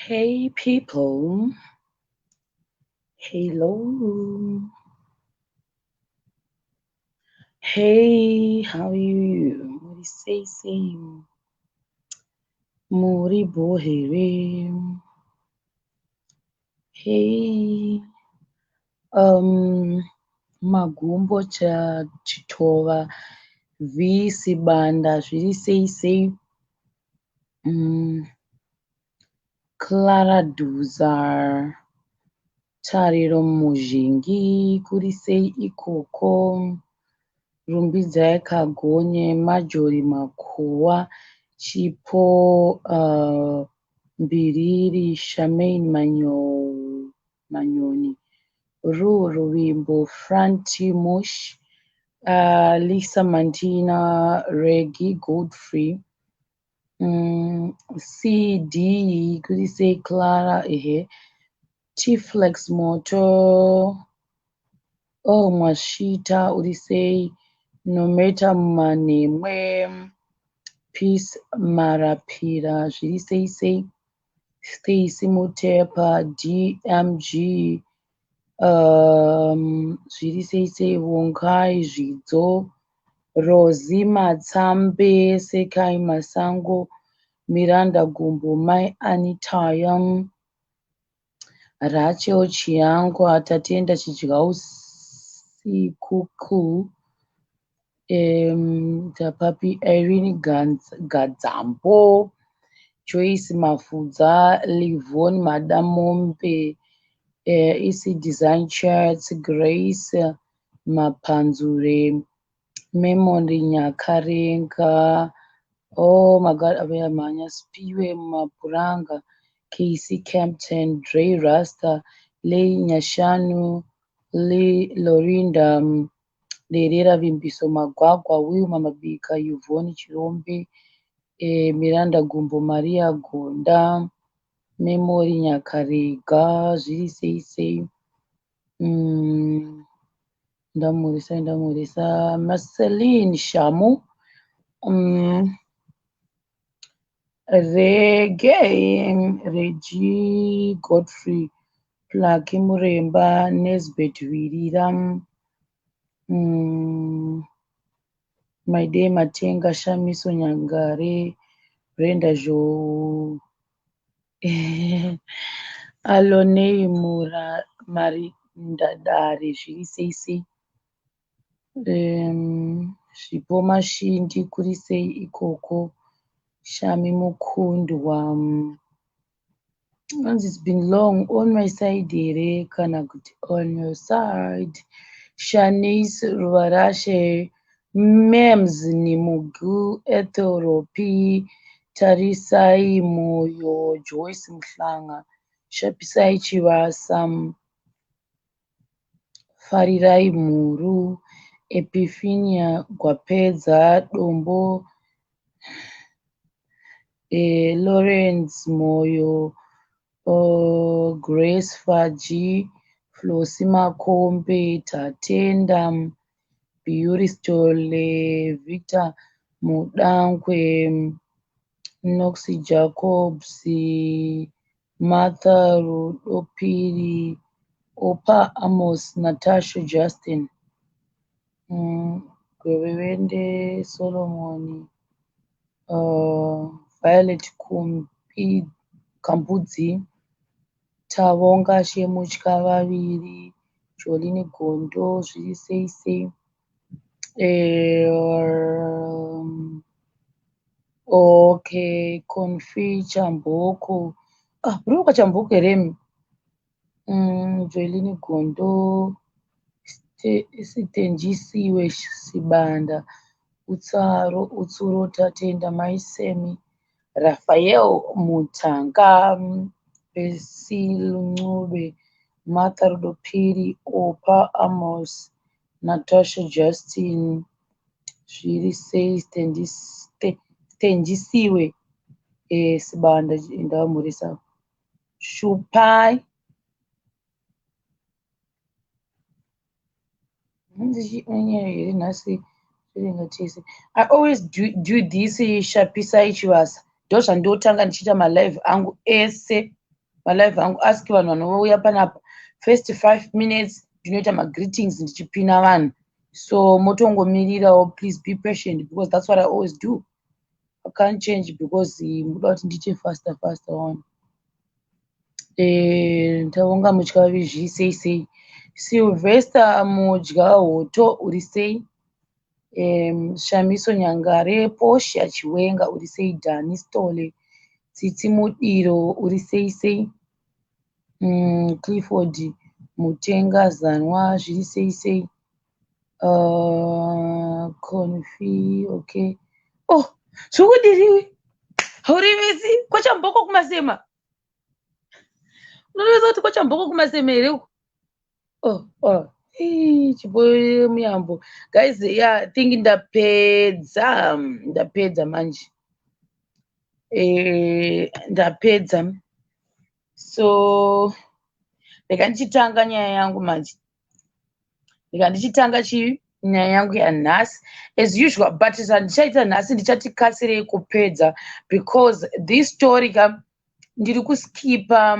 Hey people, hello. Hey, how are you? Muri sei sei? Muri bho here? Hey, Magumbo Chitova, V Sibanda, zviri sei sei? Clara Dhuza, Tariro Muzhingi, kuri sei ikoko? Rumbidzai Kagonye, Marjorie Makuwa, Chipo Mbiriri, Charmaine Manyoni, Ru Ruvimbo, Franti Mush, Lisa Mantina, Reggie Godfrey, CD, kuri sei Clara, ehe, T-Flex Moto, oh Mwashita, uri sei, Nometa Manemwe, Peace Marapira, zviri sei sei, Stacy Mutepa, DMG, zviri sei sei, Vongai Zvidzo, Rosie Matsambe, Sekai Masango, Miranda Gumbo, Mai Anita, Rachel Chiyangwa, Tatenda Chidyausiku, Tapapi Irene Gadzambo, Joyce Mafudza, Livon Madamombe, EC Design Chats, Grace Mapanzure, Memory Nyakarenga, oh my God, Manya Spiwe Mapuranga, Casey Campton, Dre Rasta, Lei Nyashanu, Lee Lorinda, Lerera Vimbiso Magwagwa, Wilma Mabika, Yvonne Chirombe, Miranda Gumbo, Maria Gonda, Memory Nyakarega, zviri sei sei. Ndamurisa ndamurisa Marceline Shamu, Reggae, Reggie Godfrey, Plucky Muremba, Nesbeth Wirira, Maidei Matenga, Shamiso Nyangare, Brenda Zhou, Alonei Marindadare, zviri sei sei. Zvipo Mashindi, kuri sei ikoko. Shami Mukundwa, it's been long on my side here kana kuti on your side. Shanice Ruvarashe, Mems Nimugu, Ethel Ropi, Tarisai Moyo, Joyce Mhlanga, Shapisai Chivasa, Farirai Mhuru, Epiphania Gwapedza, Dombo, Lawrence Moyo, Grace Faji, Flossie Makombe, Tatenda, Beauty Stole, Victor Mudankwe, Noxie Jacobs, Martha Rudopiri, Opa Amos, Natasha Justin, Gwewende Solomon, Violet Kumpi, Kambudzi, Tavonga Shemutya vaviri, Jolene Gondo, zviri sei sei. Okay, Confi Chamboko. Ah, muri Chamboko here? Joeline Gondo, Sitenjisiwe Sibanda, Utsaro, Utsuro Tatenda Maisemi, Rafael Mutanga, Basil Ncube, Martha Rudopiri, Opa Amos, Natasha Justin, zviri sei Tenjisiwe Sibanda ndavamhoresa. Shupai here nhasi zviringa tese. I always do this Shapisai Chivasa. Ndozvandotanga ndichiita malive angu ese. Malive angu, ask vanhu vanouya panapa, first 5 minutes ndinoita magreetings ndichipina vanhu, so motongomirirawo. Please be patient because that's what I always do. I can't change because muda kuti ndiite faster faster one. Tavonga Mutyavi, sei sei? Sylvester Mudya Hoto, uri sei? Shamiso Nyangare, Posha Chiwenga, uri sei? Dhani Stole, Tsitsi Mudiro, uri sei sei? Clifford Mutenga Zanwa, zviri sei sei? Confi, okay. Oh, zvokudiriwi haurivisi kwachamboko kumasema, unorevesa kuti kwachamboko kumasema here uko? Oh. Chipo muyambo, guys. Yeah, think ndapedza, ndapedza manje. Ndapedza, so rega ndichitanga nyaya yangu manje. Rega ndichitanga chii, nyaya yangu yanhasi as usual, but zvandichaita nhasi ndichati kasirei kupedza because this story ka, ndiri kuskipa,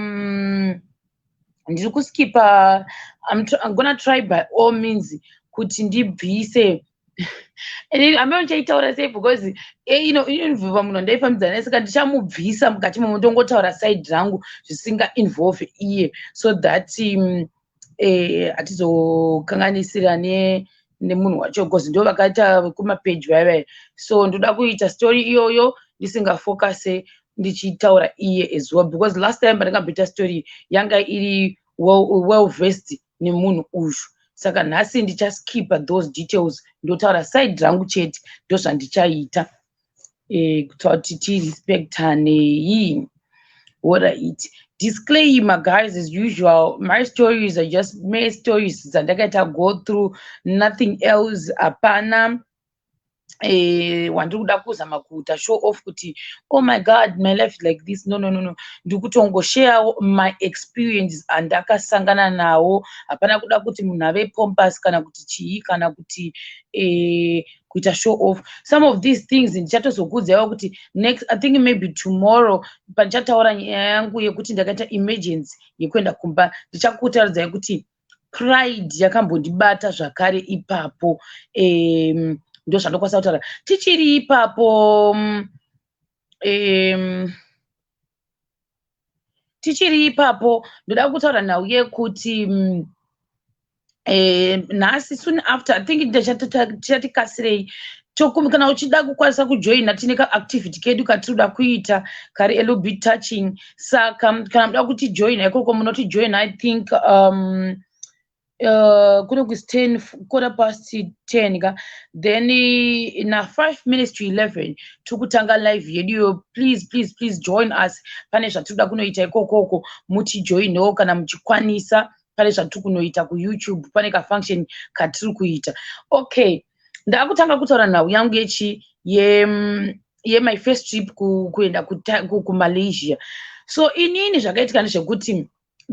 ndiri kuskipa. I'm gonna try by all means kuti ndibvise amene ndichaitaura sei because inoinvolva munhu wandaifambidzana naye, saka ndichamubvisa mukati momo, ndongotaura side rangu zvisingainvolve iye, so that hatizokanganisira nemunhu wacho because ndo vakaita kumapeji vaya vaya. So ndoda kuita story iyoyo ndisingafokase ndichitaura iye as well, because last time pandakamboita story yanga iri well versed nemunhu uyu, saka nhasi ndichaskipa those details, ndotaura side rangu chete. Ndo zvandichaita kuitira kuti tirespectanei. Alright, disclaimer guys, as usual, my stories are just my stories dzandakaita go through, nothing else. Hapana wandiri kuda kuzama kuita show off kuti, "Oh my God, my life is like this." No, no, no, no. Ndiri kutongosharewo my experiences andakasangana nawo. Hapana kuda kuti munhu ave pompous kana kuti chii kana kuti kuita show off. Some of these things ndichatozokuudzaiwo kuti next, I think maybe tomorrow, pandichataura nyaya yangu yekuti ndakaita emergency yekuenda kumba, ndichakutaridzai kuti pride yakambondibata zvakare ipapo. Ndo zvandokwanisa kutaura tichiri ipapo. Tichiri ipapo, ndoda kutaura nhau yekuti nhasi soon after, I think tichati kasirei. Kana uchida kukwanisa kujoina, tine kaactivity kedu katiri kuda kuita kari a little bit touching, saka kana muda kutijoina ikoko, munotijoina. I think kune kusi 10, 10:15 ka, then na 11:55 tiri kutanga live yeduyo. Please, please, please join us. Pane zvatiri kuda kunoita ikokoko, mutijoinewo kana muchikwanisa. Pane zvatiri kunoita kuYouTube, pane kafunction katiri kuita. Okay, ndakutanga kutaura nhau yangu yechi yemy first trip kuenda kuMalaysia. So inini zvakaitika ndezvekuti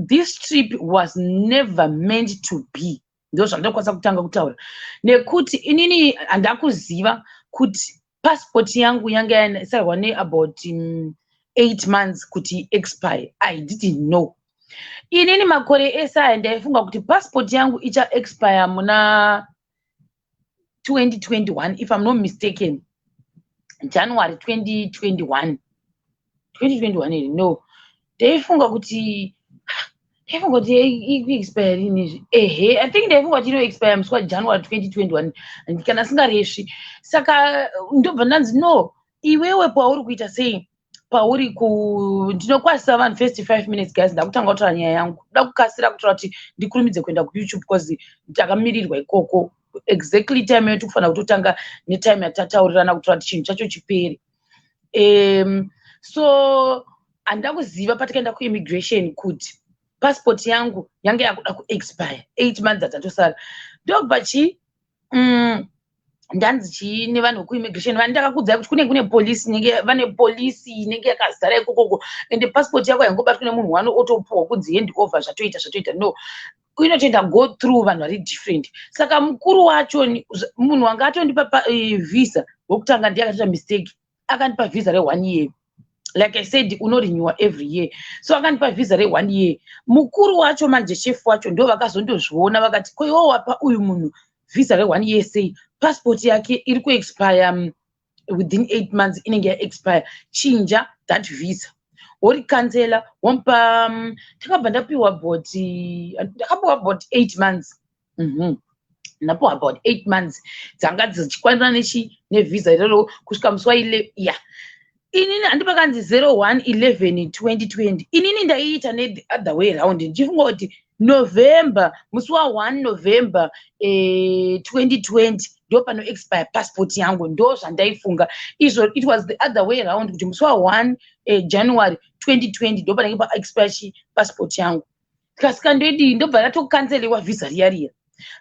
this trip was never meant to be. Ndo zvandinokwanisa kutanga kutaura, nekuti inini handakuziva kuti passport yangu yanga yasarwa neabout 8 months kuti expire. I didn't know. Inini makore ese aya ndaifunga kuti passport yangu ichaexpire muna 2021, if I'm not mistaken, January 2021, 2021 here? No, ndaifunga kuti ikuexpire rini izvi? Ehe, I think ndaifunga kuti inoexpire musi waJanuary 2021, kana singaresvi. Saka ndobva ndanzi, "No, iwewe pauri kuita sei, pauri ku..." Ndinokwazisa vanhu first 5 minutes, guys. Ndakutanga kutaura nyaya yangu, ndoda kukasira kutaura kuti ndikurumidze kuenda kuYouTube because ndakamirirwa ikoko. Exactly time yetu kufanira kutotanga netime yatataurirana kutaura kuti chinhu chacho chipere. So handida kuziva patikaenda kuimmigration kuti passport yangu yange yakuda kuexpire, 8 months adzatosara. Ndobva chii, ndanzi chii nevanhu vekuimmigration vandakakudzai kuti kunenge kune polisi, inenge vane polisi inenge yakazara ikokoko, ende passport yako haingobatwi nemunhu wano otopuhwa kunzi hand over, zvatoita zvatoita. No, inotoenda go through vanhu vari different. Saka mukuru wacho, munhu wanga atondipa visa wekutanga, ndiye akatoita mistake, akandipa visa re1 year. Like I said, unorenewa every year, so akandipa visa re1 year. Mukuru wacho manje, chef wacho, ndo vakazondozviona vakati, "Ko iwo wapa uyu munhu visa re1 year sei? Passport yake iri kuexpire within 8 months inenge yaexpire. Chinja that visa, woricancela, womupa." Takabva ndapiwa about, ndakapiwa about 8 months. Ndapiwa about 8 months dzanga dzichikwanira nechi nevhisa iroro kusvika musi waile ya inini handipakanzi 01 11 2020. Inini ndaiita nethe other way round, ndichifunga kuti November, musi wa1 November 2020 ndo pano expire passport yangu. Ndo zvandaifunga izvo. It was the other way round, kuti musi wa1 January 2020 ndo panenge paexpire chi passport yangu. Tikasika ndodii, ndobva ratocancelewa vhisa riya riya,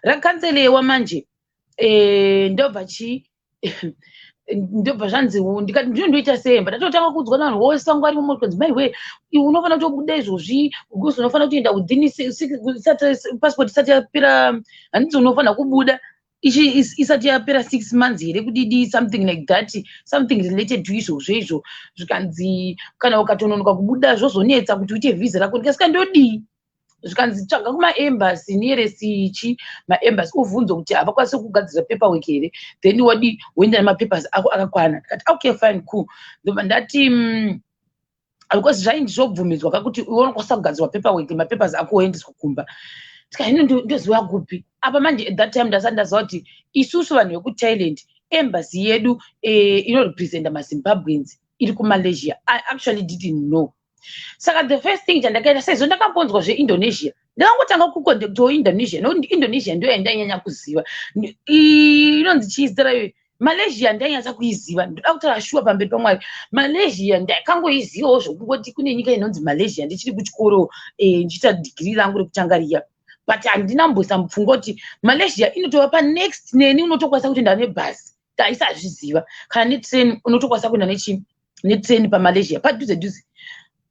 racancelewa manje. Ndobva chi ndobva zvanzi, ndikati ndinondoita sei? Mba ndatotanga kuudzwa navanhu vose vangu varimo mokonzi, "Maiwe, iwe unofanira kutobuda izvozvi because unofanira kutoenda within passport isati yapera. Handiti unofanira kubuda isati yapera 6 months here kudidi?" Something like that, something related to izvozvo izvo. Zvikanzi kana ukatononoka kubuda zvozonetsa kuti uite vhisa rako. Ndikasika ndodii? Zvikanzi tsvaga kumaembassy nearest chi maembassy, uvhunze kuti havakwanisi kugadzira paperwork here, then wadi woenda nemapapers ako akakwana. Ndikati, "Okay, fine, cool." Ndobva ndati because zvainzi zvobvumidzwa kakuti iwe unokwanisa kugadzirwa paperwork, mapapers ako woendeswa kumba. Tika hino ndoziva kupi apa manje? At that time ndasati ndaziva kuti isusu vanhu vekuThailand, embassy yedu inorepresenta maZimbabweans iri kuMalaysia. I actually didn't know. Saka the first thing chandakaita, sezvo ndakambonzwa zveIndonesia, ndakangotanga kucontactawo Indonesia, nokuti Indonesia ndo yandainyanya kuziva. Inonzi chii zita rayo? Malaysia ndainyatsa kuiziva. Ndoda kutaura shuwa pamberi paMwari, Malaysia ndakangoizivawo zvokungoti kune nyika inonzi Malaysia ndichiri kuchikoro, ndichiita dhigiri rangu rekutanga riya, but handina mboisa mupfungwa kuti Malaysia inotova panext neni, unotokwanisa kutoenda nebhasi. Ndaisazviziva. Kana netrain, unotokwanisa kuenda nechi netrain paMalaysia padhuze dhuze.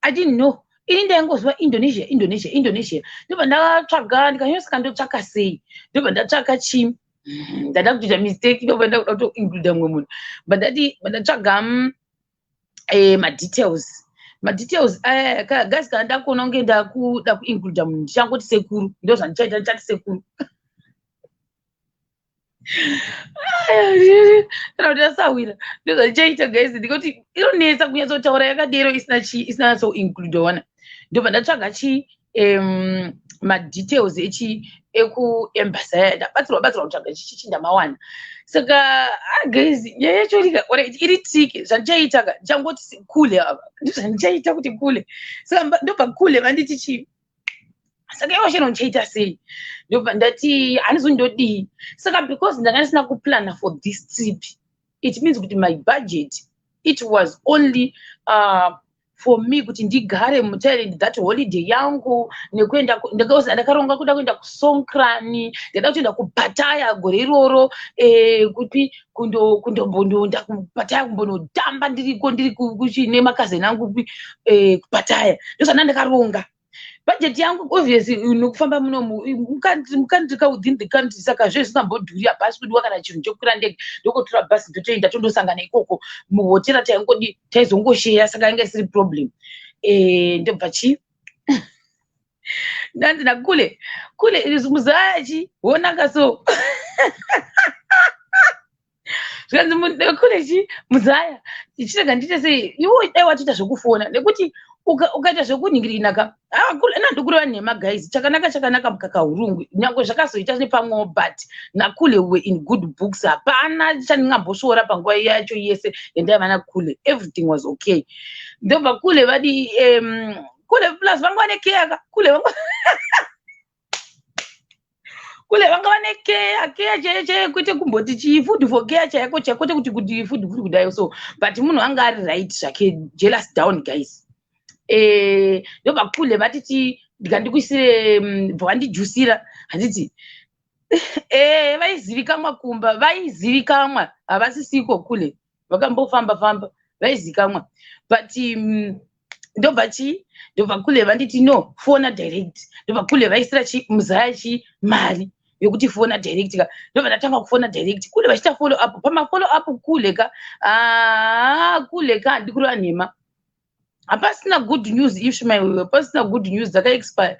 I didn't know. Ini ndaingoziva Indonesia, Indonesia, Indonesia. Ndobva ndatsvaga, ndikanyosaka ndotsvaka sei. Ndobva ndatsvaka chi ndada kutoita mistake, ndobva ndakuda kutoincluda mumwe munhu. Bva ndati bva ndatsvaga madetails guys. Kana ndakuona kunge ndakuda kuincluda munhu, ndichangoti sekuru. Ndo zvandichaita, ndichati sekuru kana kuti asawira. Ndo zvandichaita, guys, ndikuti inonetsa kunyatsotaura yakadero isina chi isina nyatsoincluda wana. Ndobva ndatsvaga chi madetails echi ekuembassy aya. Ndabatsirwa batsirwa kutsvaga chichichi, ndamawana. Saka guys, nyaya yacho rika, alright, iri tricky. Zvandichaita ka, ndichangoti kule ava, ndozvandichaita kuti kule. Saka ndobva kule vanditi chii? "Saka iwo chero ndichaita sei?" Ndobva ndati handizondodii. Saka because ndanga ndisina kuplana for this trip, it means kuti my budget, it was only for me kuti ndigare muThailand that holiday yangu nekuenda. Ndakaronga kuda kuenda kuSongkran, ndada kutoenda kuPattaya gore iroro, kuti kundombondoenda kuPattaya kumbonotamba ndiriko, ndiri nemakazeni angu kuPattaya. Ndozvanda ndakaronga bhajeti yangu. Obviously nokufamba munomu mucountry ka, within the country, saka zve zvisingambodhuri. Hapasi kudiwa kana chinhu chekukwira ndege. Ndokotora bhasi, ndotoenda, tondosangana ikoko muhotera. Taingodi taizongosheya, saka yanga isiri problem. Ndobva chi ndanzi nakule, "Kule muzaya chi wonaka." So zvikanzi, "Kule chi muzaya, chirega ndiite sei? Iwo dai watoita zvekufona, nekuti ukaita zvekunhingirinaka ka." Nandikureva nhema, guys. Chakanaka chakanaka mukaka hurungwi, nyange zvakazoita nepamwewo, but nakule were in good books. Hapana chandingambosvora panguva yacho yese yandaiva nakule. Everything was okay. Ndobva kule vadi kule plus vanga vane care ka. Kule vanga kule vanga vane care, care chaiyo chaiyo, kwete kumboti chii, food for care chaiko chaiko, kwete kuti food food kudai so, but munhu anga ari right zvake. Jealous down, guys. Ndobva kule vatiti ndikandikuisire, bva vandijusira. Handiti vaizivikamwa kumba, vaizivikamwa, havasisiko kule, vakambofamba famba, vaizikamwa. But ndobva chi ndobva kule vanditi, "No, fona direct." Ndobva kule vaisira chi muzaya chi mari yokuti fona direct ka. Ndobva ndatanga kufona direct kule, vachiita follow up, pamafollow up kule ka. Aa, kule ka, handikureva nhema. Hapasina good news, Ishmael, hapasina good news, dzakaexpire.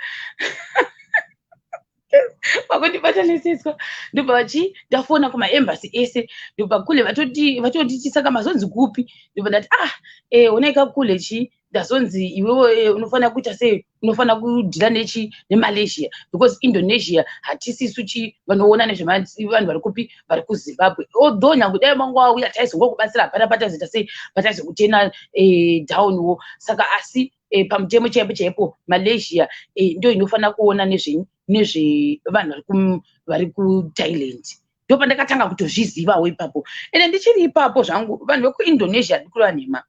Vakundibatanisidzwa, ndobva vachi ndafona kumaembassy ese, ndobva kule vatoti, "Saka mazonzi kupi?" Ndobva ndati, "Ah, honai kakule chi, ndazonzi iwewe unofanira kuita sei, unofanira kudeala nechi neMalaysia, because Indonesia hatisisu chi vanoona nezvevanhu vari kupi, vari kuZimbabwe. Although nyange dai mangu auya, taizongokubatsira, hapana pataizoita sei, pataizokutena downwo. Saka asi pamutemo chaipo chaipo, Malaysia ndo inofanira kuona nezvevanhu vari kuThailand." Ndo pandakatanga kutozvizivawo ipapo. Ende ndichiri ipapo zvangu, vanhu vekuIndonesia, ndikureva nhema,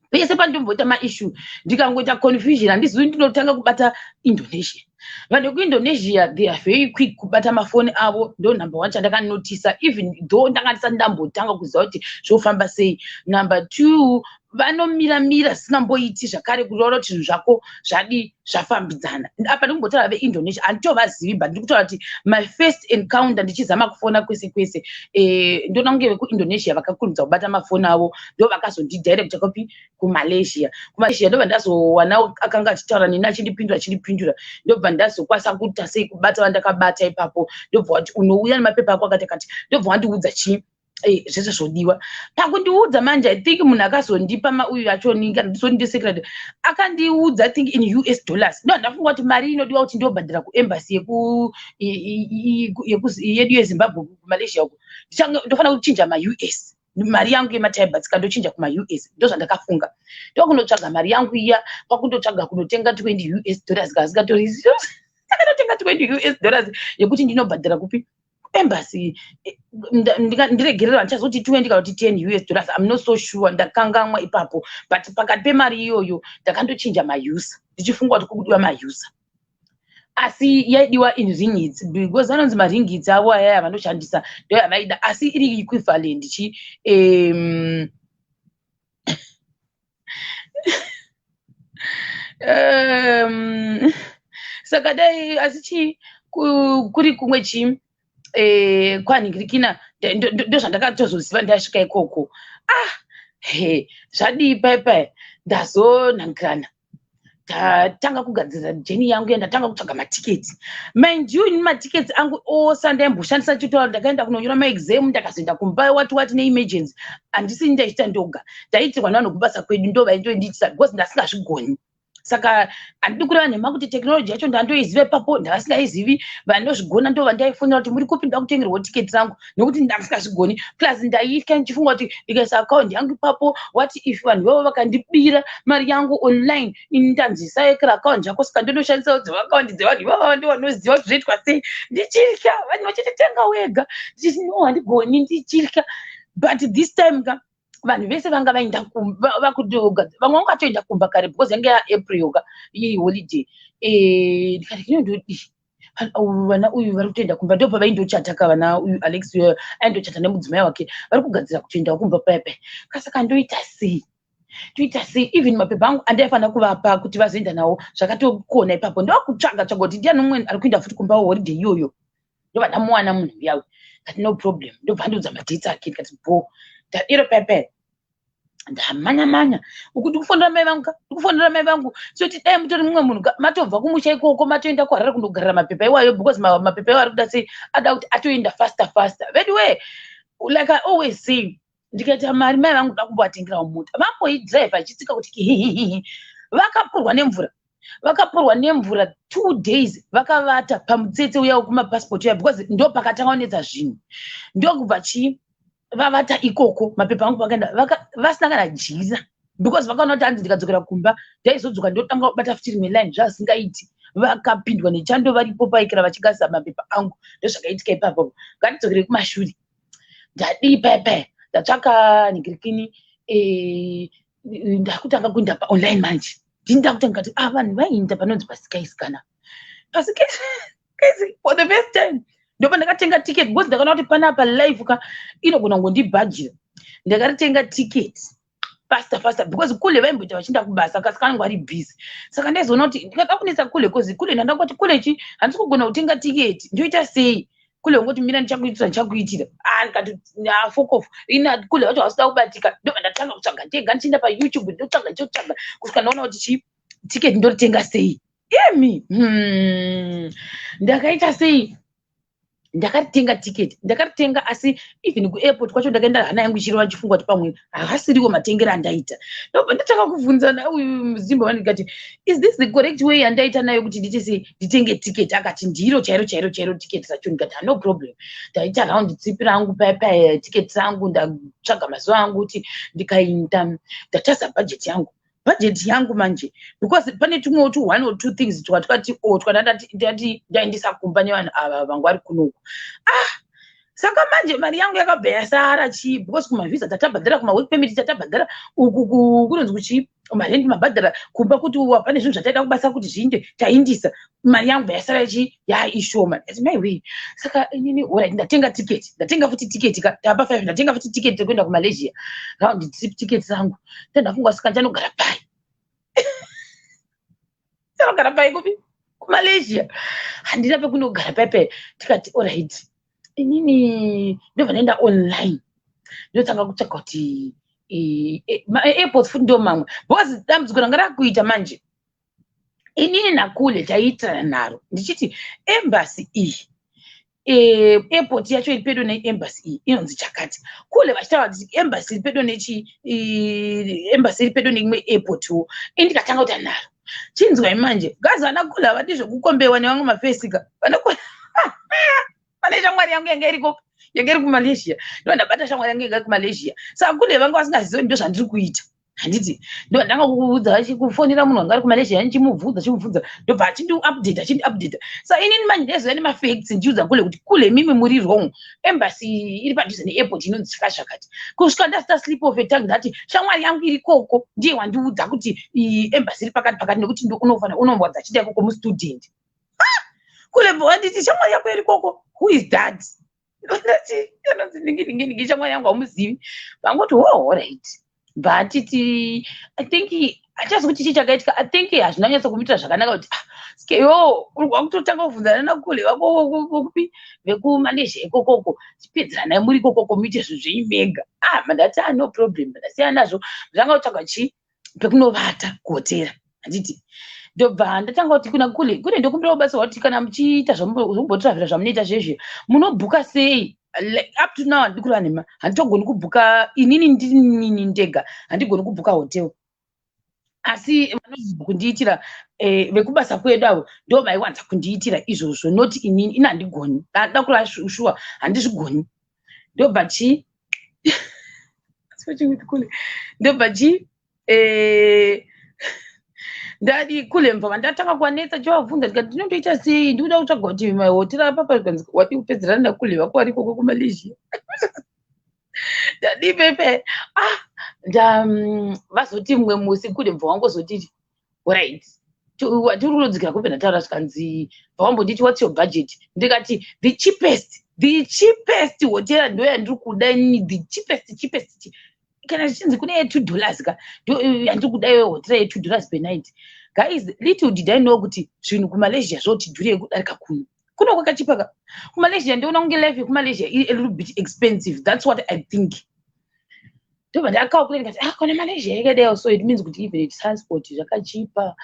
pese pandomboita maissue, ndikangoita confusion, handizivi, ndinotanga kubata Indonesia. Vanhu vekuIndonesia, they are very quick kubata mafoni avo. Ndo number one chandakanotisa, even though ndanga ndisati ndambotanga kuziva kuti zvofamba sei. Number two, vanomiramira zvisingamboiti zvakare kureva kuti zvinhu zvako zvadi zvafambidzana. Apa ndikumbotaura veIndonesia, handitovazivi, but ndiri kutaura kuti my first encounter ndichizama kufona kwese kwese, ndoona kunge vekuIndonesia vakakurumidza kubata mafoni avo, ndo vakazondidirecta kupi? KuMalaysia. KuMalaysia ndobva ndazowana akanga achitaura neni, achindipindura, achindipindura, ndobva ndazokwanisa kuita sei, kubata vandakabata ipapo. Ndobva wati, "Unouya nemapepa ako akati akati." Ndobva wandiudza chii, zvese zvodiwa. Pakundiudza manje, I think munhu akazondipa mauyu achoni, kana ndisoni ndesecretary, akandiudza, I think, in US dollars. Ndo handafunga kuti mari inodiwa kuti ndobhadhara kuembassy yedu yeZimbabwe kuMalaysia uko, ndofanira kuchinja maUS, mari yangu yemaThai baht, kandochinja kumaUS. Ndo zvandakafunga. Ndokunotsvaga mari yangu iya, kwakundotsvaga kunotenga 20 US dollars, kasingatori, takatotenga 20 US dollars yekuti ndinobhadhara kupi? Embassy. Ndiregerera, handichazoti 20 kana kuti 10 US dollars, I'm not so sure, ndakangamwa ipapo. But pakati pemari iyoyo ndakandochinja maUSA, ndichifunga kuti kukudiwa maUSA, asi yaidiwa in ringgits, because anonzi maringgits avo ayaya vanoshandisa, ndo yavaida, asi iri equivalent chi saka dai asi chii kuri kumwe chii, kwanhingirikina. Ndozvandakatozoziva ndasvika ikoko. Ah, he, zvadii paipai, ndazonhangirana, ndatanga kugadzira journey yangu, yandatanga kutsvaga matiketi. Mind you, ini matiketi angu ose andaimboshandisa chitaura, ndakaenda kunonyora maexam, ndakazoenda kumba, wati wati neemergency, handisi ndaichita ndoga, ndaiitirwa nevanhu kubasa kwedu, ndo vaindoindiitisa, because ndasingazvigoni. Saka handidi kureva nhema kuti technology yacho ndandoiziva ipapo, ndavasingaizivi. Vanozvigona ndo vandaifonera kuti, "Muri kupi? Ndoda kutengerwawo tiketi rangu," nokuti ndandisingazvigoni. Plus ndaitya, ndichifunga kuti ndikaisa akaunti yangu ipapo, what if vanhu vavo vakandibira mari yangu online? Ini ndanzi saekera akaunti yako, saka ndondoshandisawo dzeakaunti dzevanhu ivava, ndo vanoziva kuti zvoitwa sei. Ndichitya, vanhu vachititenga wega, ndichiti, "No, handigoni," ndichitya. But this time ka, vanhu vese vanga vaenda, vamwe vangatoenda kumba kare, because yange yaApril ka, iholiday. Ndikati, "Kino ndodii? Vana uyu vari kutoenda kumba." Ndo pavaindochata ka, vana uyu Alex aindochata nemudzimai wake, vari kugadzira kutoenda kumba paya paya. Kasaka ndoita sei, toita sei? Even mapepa angu andaifanira kuvapa kuti vazoenda nawo, zvakatokona ipapo. Ndokutsvaga tsvaga kuti ndiani umwe ari kuenda futi kumba holiday iyoyo. Ndobva ndamuwana munhu uyawe, ndati, "No problem." Ndobva ndiudza madates ake, ndikati, "Bo." Ndadiro paya, ndamanya manya uku, ndikufonera mai vangu ka, ndikufonera mai vangu, soti dai mutori mumwe munhu, matobva kumusha ikoko, matoenda kuHarare kundogarira mapepa iwayo, because mapepa iwayo ari kuda sei, ada kuti atoenda faster faster. Anyway, like I always say, ndikaita mari, mai vangu da kumbovatengerawo mota, vamboidhiraivha ichitsika kuti hihihihi. Vakapurwa nemvura, vakapurwa nemvura 2 days, vakavata pamutsetse uya wekumapasipoti uya, because ndo pakatanga kunetsa zvinhu. Ndokubva chii, vavata ikoko, mapepa angu vakaenda vasina kana jira, because vakaona kuti hanzi ndikadzokera kumba ndaizodzoka ndotanga kubata futi rimwe line, zvasingaiti. Vakapindwa nechando varipo paikira vachigadzira mapepa angu. Ndozvakaitika ipapo. Ngatidzokere kumashure. Ndadii paya paya, ndatsvaka nhingirikini, ndakutanga kuenda paonline manje. Ndini ndakutanga kuti, ah, vanhu vaienda panonzi paSkyscanner, paSky for the first time. Ndopa ndakatenga ticket, because ndakaona kuti panapa live ka inogona kungondibhajira. Ndakaritenga ticket faster faster, because kule vaimboita vachienda kubasa, kasi kanenge vari busy. Saka ndaizoona kuti ndikada kunetsa kule, cause kule ndanda kuti, "Kule chi, handisi kugona kutenga tiketi, ndoita sei?" Kule ungoti, "Mira, ndichakuitira, ndichakuitira." Ah, ndikati, "Fuck off." Ina kule vacho vasida kubatika. Ndobva ndatanga kutsvaga ndega, ndichienda paYouTube, ndotsvaga, ndichotsvaga kusvika ndaona kuti chi tiketi ndoritenga sei. Emi, Ndakaita sei? Ndakaritenga tiketi, ndakaritenga. Asi even kuairport kwacho ndakaenda hana yangu ichirova, ndichifunga kuti pamwe haasiriwo matengero andaita. Ndobva ndatanga kubvunzana uyu muZimbabwe, ndikati, "Is this the correct way yandaita nayo kuti ndiite sei, nditenge tiketi?" Akati, "Ndiro chairo chairo chairo tiketi racho." Ndikati, "No problem." Ndaita round trip rangu paya, tiketi rangu ndatsvaga mazuva angu kuti ndikaenda. Ndatarisa bhajeti yangu, bhajeti yangu manje, because pane tumwewo tu one or two things twatwati o twandati ndaendesa kumba nevanhu ava vangu vari kunoku. Ah, saka manje mari yangu yakabva yasara chii? Because kumavhisa tatabhadhara, kumawork permit tatabhadhara, uku kunonzi kuchii, marendi mabhadhara, kumba kuti pane zvinhu zvataida kubasa kuti zviinde, taindisa. Mari yangu bva yasara chii? Yaishoma. Ati, "Maiwe." Saka inini, alright, ndatenga tiketi, ndatenga futi tiketi ka, tapa five, ndatenga futi tiketi rekuenda kuMalaysia, round trip ticket rangu. Ndandafunga, saka ndichanogara pai? Ndichanogara pai kupi kuMalaysia? Handina pekunogara paipai. Tikati, alright, inini ndobva ndaenda online, ndotanga kutsvaga kuti airports futi ndo mamwe, because dambudziko ranga rakuita manje, inini nakule taiitirana naro, ndichiti embassy iyi, airport yacho iri pedo neembassy iyi inonzi chakati. Kule vachitaura kuti embassy iri pedo nechi, embassy iri pedo neimwe airport wo. Ini ndikatanga kuita nharo. Chinzwai manje, gazi, vana kule havadi zvekukombewa nevamwe mafesika. Pane shamwari yangu yanga iriko, yanga iri kuMalaysia. Ndo ndabata shamwari yangu yanga iri kuMalaysia. Saka kule vanga vasingazivi ndo zvandiri kuita, handiti? Ndo ndanga kuudza, kufonera munhu wanga ari kuMalaysia, ndichimubvunza, chimubvunza, ndobva achindi-update, achindi-update. Saka inini manje ndaiziva nemafacts, ndichiudza kule kuti, "Kule, mimi muri wrong. Embassy iri padhuze neairport inonzi chaka zvakati." Kusvika ndasita slip of a tongue, ndati shamwari yangu iri koko ndiye wandiudza kuti embassy iri pakati pakati, nekuti unofanira unombowadza achiita ikoko mustudent. Kule wanditi, "Shamwari yako iri koko, who is that?" Ndati, "Anonzi ningi ningi ningi, shamwari yangu haumuzivi." Vangoti, "Oh, alright." Bhatiti, I think hachazi kuti chii chakaitika. I think hazvina nyatso kumuitira zvakanaka kuti, ah, sikeyo wakutotanga kubvunzana nakule vako vokupi, vekuMalaysia ikokoko, chipedzeranai muri ikokoko, muite zvinhu zvenyu mega. Ah, mandati, "Ah, no problem." Ndasiyana nazvo. Ndanga kutsvaga chii, pekunovata kuhotera, handiti? Ndobva ndatanga kuti kuna kule, "Kule, ndokumbira kubatsirwa kuti kana muchiita zvombotiravhera zvamunoita zvezve, munobhuka sei?" Like, up to now, handidi kureva nhema, handitogoni kubhuka inini, ndinini ndega handigoni kubhuka hotel. Asi vanokundiitira vekubasa kwedu avo ndo vaiwanza kundiitira izvozvo, not inini. Ini handigoni, da kureva shuwa, handizvigoni. Ndobva chi ndobva chi ndadi kule mva ndatanga kuvanetsa, chivabvunza, ndikati, "Ndinondoita sei? Ndikuda kutsvaga kuti mahotera apapa." Kanzi, "Wadi kupedzerana nakule vako vari ikoko kuMalaysia?" Ndadi pepe. Ah, nda vazoti mumwe musi kule mva wangozoti, "Right, tiri kunodzikira kupe." Ndataura, zvikanzi, "Vawambonditi, what's your budget?" Ndikati, "The cheapest, the cheapest hotera ndo yandiri kuda inini, the cheapest, cheapest. Kana zvichinzi kune ye$2 ka, ndo yandiri kuda iyoyo, hotera ye$2 per night." Guys, little did I know kuti zvinhu kuMalaysia zvoti dhurei kudarika kuno. Kuno kwakachipa ka. KuMalaysia ndoona kunge life yekuMalaysia iri a little bit expensive, that's what I think. Ndobva ndakakura, ndikati, "Ah, kana Malaysia yakadai, so it means kuti even transport zvakachipa,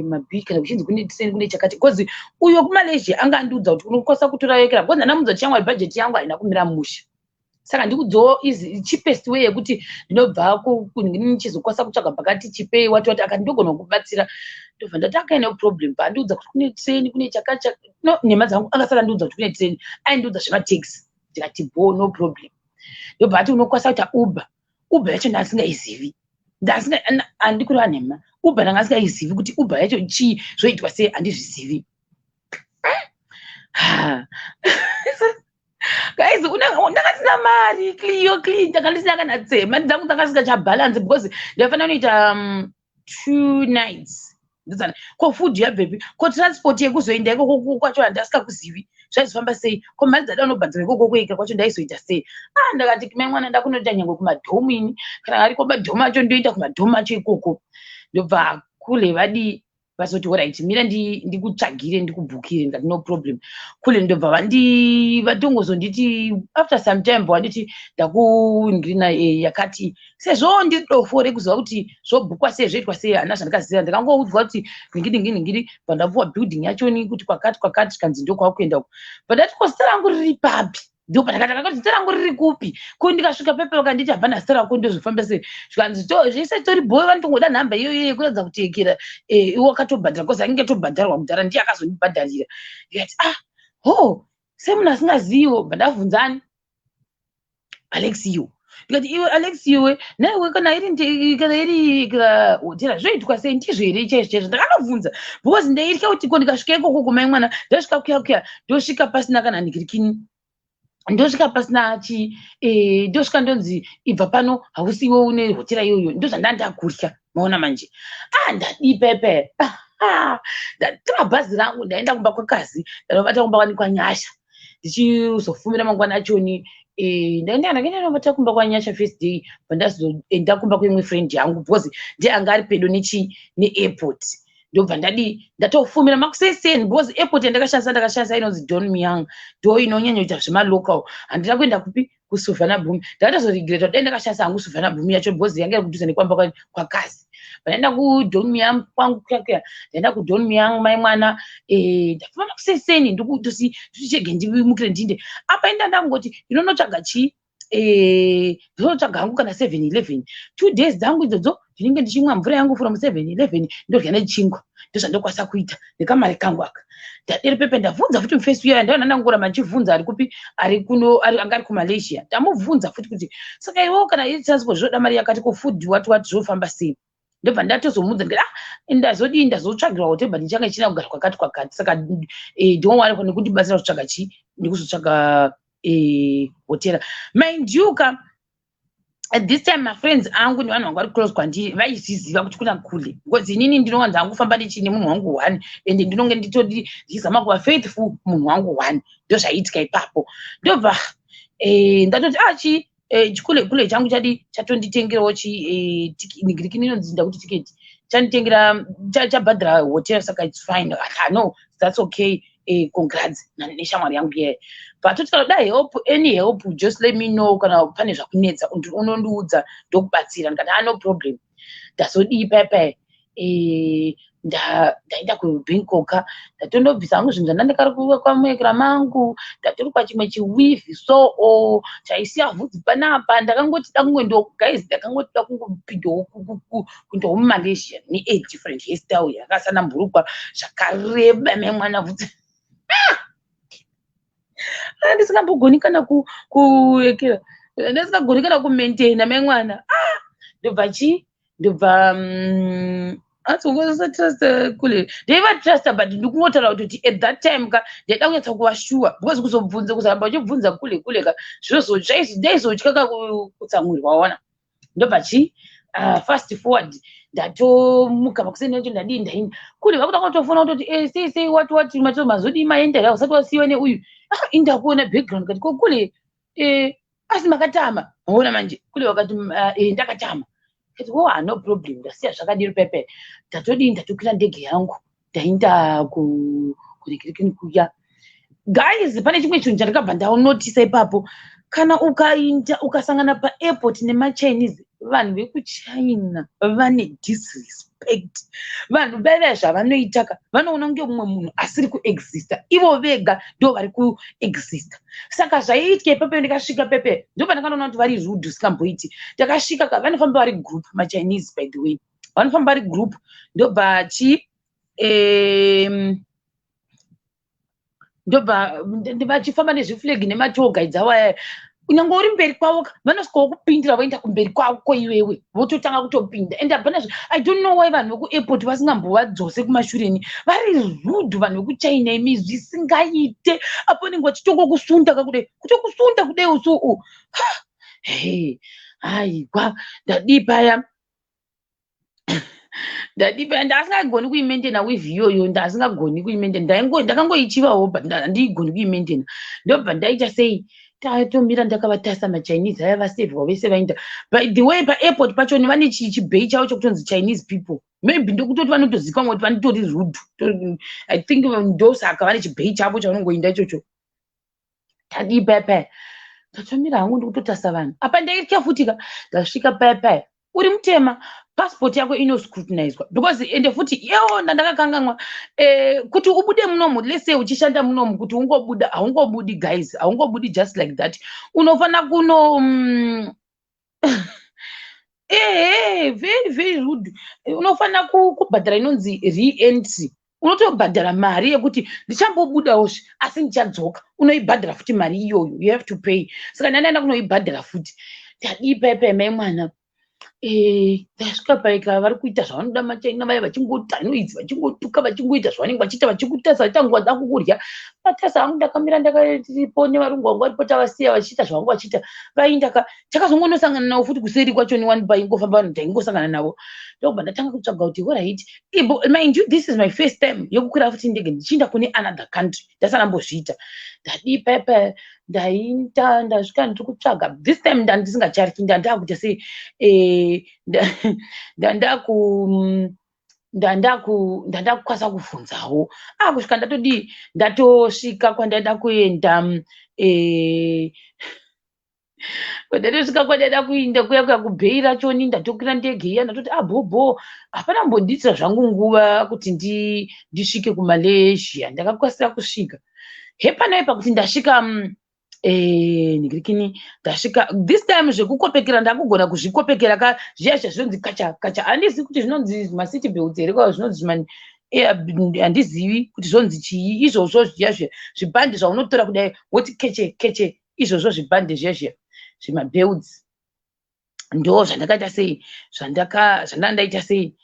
mabhii, kana kuchinzi kune train, kune chakati." Because uyo kuMalaysia anga andiudza kuti unokwanisa kutora yekera, because ndanamuudza kuti, "Shamwari, bhajeti yangu haina kumira mushe, saka ndikudzowo easy cheapest way yekuti ndinobva ndichizokwanisa kutsvaga pakati chipei wati wati." Akati, "Ndogona kubatsira." Ndobva ndati, "Akaine problem." Paandiudza kuti kune train, kune chakati, no, nhema dzangu, angasati andiudza kuti kune train, aindiudza zvemataxi. Ndikati, "Bo, no problem." Ndobva ati, "Unokwanisa kuita Uber." Uber yacho ndasingaizivi, handi kureva nhema, Uber ndanga asingaizivi kuti Uber yacho chii, zvoitwa sei, handizvizivi. Guys, ndanga ndisina mari, clear clear, ndanga ndisina kana tsema dzangu, ndanga singachabhalansi, because ndaifanira kunoita 2 nights. Ndizana ko food yabvepi? Ko transport yekuzoenda ikoko kwacho handasikakuzivi, zvaizofamba sei? Ko mari dzada unobhadhara ikoko kuika kwacho ndaizoita sei? Ah, ndakati, "Mai mwana, ndakunoita nyange kumadhomu ini, kana ariko madhomu acho, ndoita kumadhomu acho ikoko." Ndobva kule vadii, Vasoti, "Alright, mira ndikutsvagire, ndikubhukire." Ndikati, "No problem, kule." Ndobva vatongozonditi after some time, vanditi ndakundina yakati sezvo ndiri dofo rekuziva kuti zvobhukwa sei, zvoitwa sei, hana zvandikaziva. Ndakangoudzwa kuti ningiri ningiri ningiri, bva ndapuwa building yachoni kuti kwakati kwakati, kanzi ndokwakuenda uko. Bva ndati, "Ko zita rangu riri papi?" Ndo pandakati, "Zita rangu riri kupi?" Ko ndikasvika pepe vakanditi hapana zita rako, ndozvifamba sei? Zvikanzi zvese tori boy, vanotongoda nhamba iyoyo yekuratidza kuti ekera iwe wakatobhadhara, because ainge tobhadharwa kudhara, ndiye akazondibhadharira. Ndikati, "Ah, ho, semunhu asingaziviwo." Bva ndabvunzani Alex iwo, ndikati, "Iwe Alex, iwe naiwe, kana iri hotera zvoitwa sei? Ndizvo here chaizvo chaizvo?" Ndakanobvunza because ndaitya kuti ko ndikasvika ikoko kumai mwana, ndosvika kuya kuya, ndosvika pasina kana nigirikini, ndosvika pasina chi, ndosvika ndonzi, "Ibva pano, hausiwe une hotera iyoyo." Ndozvanda ndakutya, maona manje. Ah, ndadii pepe? Ndatora bhazi rangu, ndaenda kumba kwakazi, ndanovata kumba kwani kwaNyasha. Ndichizofumira mangwana achoni, ndaenda, ndakaenda novata kumba kwaNyasha first day. Pandazoenda kumba kweimwe friend yangu, because ndiye anga ari pedo nechi neairport. Ndobva ndadii, ndatofumira makuseseni, because airport yandakashandisa, ndakashandisa inonzi Don Mueang, ndo inonyanya kuita zvemalocal. Handina kuenda kupi, kuSuvarnabhumi. Ndakatozoregreta kuti dai ndakashandisa hangu Suvarnabhumi yacho, because yanga iri kudhuze nekwamba kwakazi. Ndaenda kuDon Mueang kwangu kuya kuya, ndaenda kuDon Mueang, mai mwana. Ndafamba makuseseni, ndikutosi chege ndimukire ndinde apa. Inda ndangoti ndinonotsvaga chii? Ndinotsvaga hangu kana 7-Eleven. 2 days dzangu idzodzo ndinenge ndichimwa mvura yangu from 7-Eleven, ndorya nechingwa. Ndozvandokwanisa kuita nekamari kangu aka. Ndadere pepe, ndabvunza futi mufesi uya, ndaona ndangoramba ndichibvunza, ari kupi, ari kuno, anga ari kuMalaysia. Ndamubvunza futi kuti, "Saka iwewo kana iri transport zvoda mari yakati, ko food, what what, zvofamba sei?" Ndobva ndatozomuudza, ndikati, "Ah, ndazodii, ndazotsvagirwa hotel, but ndichange ichina kugara kwakati kwakati, saka don't worry nekundibatsira kutsvaga chii, nekuzotsvaga hotera." Mind you ka, at this time mafriends angu nevanhu vanga vari close kwandiri vaizviziva kuti kuna kule, because inini ndinowanza hangu kufamba nechine munhu wangu one, ende ndinonge nditori ndichizama kuva faithful munhu wangu one. Ndozvaiitika ipapo. Ndobva ndatoti, ah, chi chikule kule changu chadi chatonditengerawo chi nigirikini inonzi ndakuti tiketi chanditengera, chabhadhara hotel, saka it's fine. Ah, no, that's okay. Congrats neshamwari yangu iyeyo. But toti kana uda help, any help, just let me know. Kana pane zvakunetsa unondiudza, ndokubatsira. Ndikati, "Ah, no problem." Ndazodii paipai? Ndaenda kuBangkok, ndatondobvisa hangu zvinhu zvandandakari mangu. Ndatorikwa chimwe chiweave so chaisiya vhudzi panapa. Ndakangoti da kungoendawo, guys, ndakangoti da kungopindawo kuendawo muMalaysia nea different hairstyle yakasanamburukwa zvakareba, memwana vhudzi ndisingambogoni kana kuekera, ndisingagoni kana kumaintaina memwana. Ah, ndobva chii, ndobva asi kule ndaivatrusta, but ndikungotaura kutoti at that time ka ndaida kunyatsa kuva sure, because kuzobvunza, kuzaramba uchibvunza kule kule ka, ndaizotya ka kutsamwirwa, waona. Ndobva chii, fast forward, ndatomuka makuseni acho, ndadii, ndaini kule vakuda kutofona kutoti, sei sei, what what, mato mazodii, maenda here, usati wasiyiwa neuyu? Ah, indakuona background kati, "Ko kule, asi makatama?" Maona manje, kule vakati, "Ndakatama." Kati, "Oh, no problem." Ndasiya zvakadiro pepe. Ndatodii, ndatokwira ndege yangu, ndaenda kurekirikini kuya. Guys, pane chimwe chinhu chandakabva ndaunotisa ipapo. Kana ukainda ukasangana paairport nemaChinese, vanhu vekuChina vane disrespect. Vanhu vaiva zvavanoita ka, vanoona kunge mumwe munhu asiri kuexista, ivo vega ndo vari kuexista. Saka zvaiitika ipapo, ndikasvika pepe, ndo pandakanoona kuti vari rude usingamboiti. Ndakasvika ka, vanofamba vari group maChinese, by the way, vanofamba vari group. Ndobva chi ndobva vachifamba nezviflag nematour guides avo aya. Kunyange uri mberi kwavo, vanosvikawo kupindira, voenda kumberi kwako iwewe, vototanga kutopinda. And hapana, I don't know why vanhu vekuairport vasingambovadzose kumashure. Vari rude vanhu vekuChina imi, zvisingaite. Apo vanenge vachitongokusunda kakudai, kutokusunda kudai usu. He, aiwa, ndadii paya, ndadii paya? Ndasingagoni kuimaintaina weave iyoyo, ndasingagoni kuimaintaina. Ndakangoichivawo, but handiigoni kuimaintaina. Ndobva ndaita sei? Tatomira ndakavatasa maChinese aya, vasevhwa vese vaenda. By the way, paairport pachoni vane chibhei chavo chokutonzi Chinese people. Maybe ndokutoti vanotozikanwa kuti vanotori rude. I think ndosaka vane chibhei chavo chavanongoinda ichocho. Tadii paya paya, ndatomira hangu, ndikutotarisa vanhu apa, ndaitya futi ka. Ndasvika paya paya, uri mutema, passport yako inoscrutinizwa because ende futi yewo ndandakakanganwa kuti ubude munomu, let's say uchishanda munomu, kuti ungobuda, haungobudi guys, haungobudi just like that. Unofanira kuno ehe, very very rude. Unofanira kubhadhara inonzi re-entry. Unotobhadhara mari yekuti ndichambobudawo asi ndichadzoka. Unoibhadhara futi mari iyoyo, you have to pay. Saka ndandaenda kunoibhadhara futi. Tadii paipai, mai mwana, ndasvika paika vari kuita zvavanoda maChina vaya, vachingoita noise, vachingotuka, vachingoita zvavanenge vachiita, vachikutasa, vachiita da kukurya matasa hangu. Ndakamira ndakaripo nevarungu vangu varipo, tavasiya vachiita zvavangu vachiita, vaindaka. Takazongonosangana navo futi kuseri kwacho newani, paingofamba vanhu taingosangana navo. Ndokubva ndatanga kutsvaga kuti alright, mind you, this is my first time yekukwira futi ndege ndichienda kune another country, ndasana. Ndadii paipa, ndaita ndasvika, ndiri kutsvaga. This time ndandisingachariki, ndandakuita sei, ndandakukwanisa kubvunzawo. Kusvika ndatodii, ndatosvika kwandaida kuenda, ndatosvika kwandaida kuenda kuya kuya kubhei rachoni. Ndatokwira ndege iya, ndatoti abhobho, hapana kumbondiitira zvangu nguva kuti ndisvike kuMalaysia. Ndakakasira kusvika hepanoi pakuti ndasvika ndigirikini, ndasvika this time zvekukopekera ndakugona kuzvikopekera ka, zviya zviya zvinonzi kacha kacha, handizivi kuti zvinonzi maseat belts here, kwa zvinonzi handizivi kuti zvonzi chii izvozvo, zviya zviya zvibhande zvaunotora kudai woti keche keche, izvozvo zvibhande zviya zviya zvimabelts, ndo zvandakaita sei, zvandandaita sei,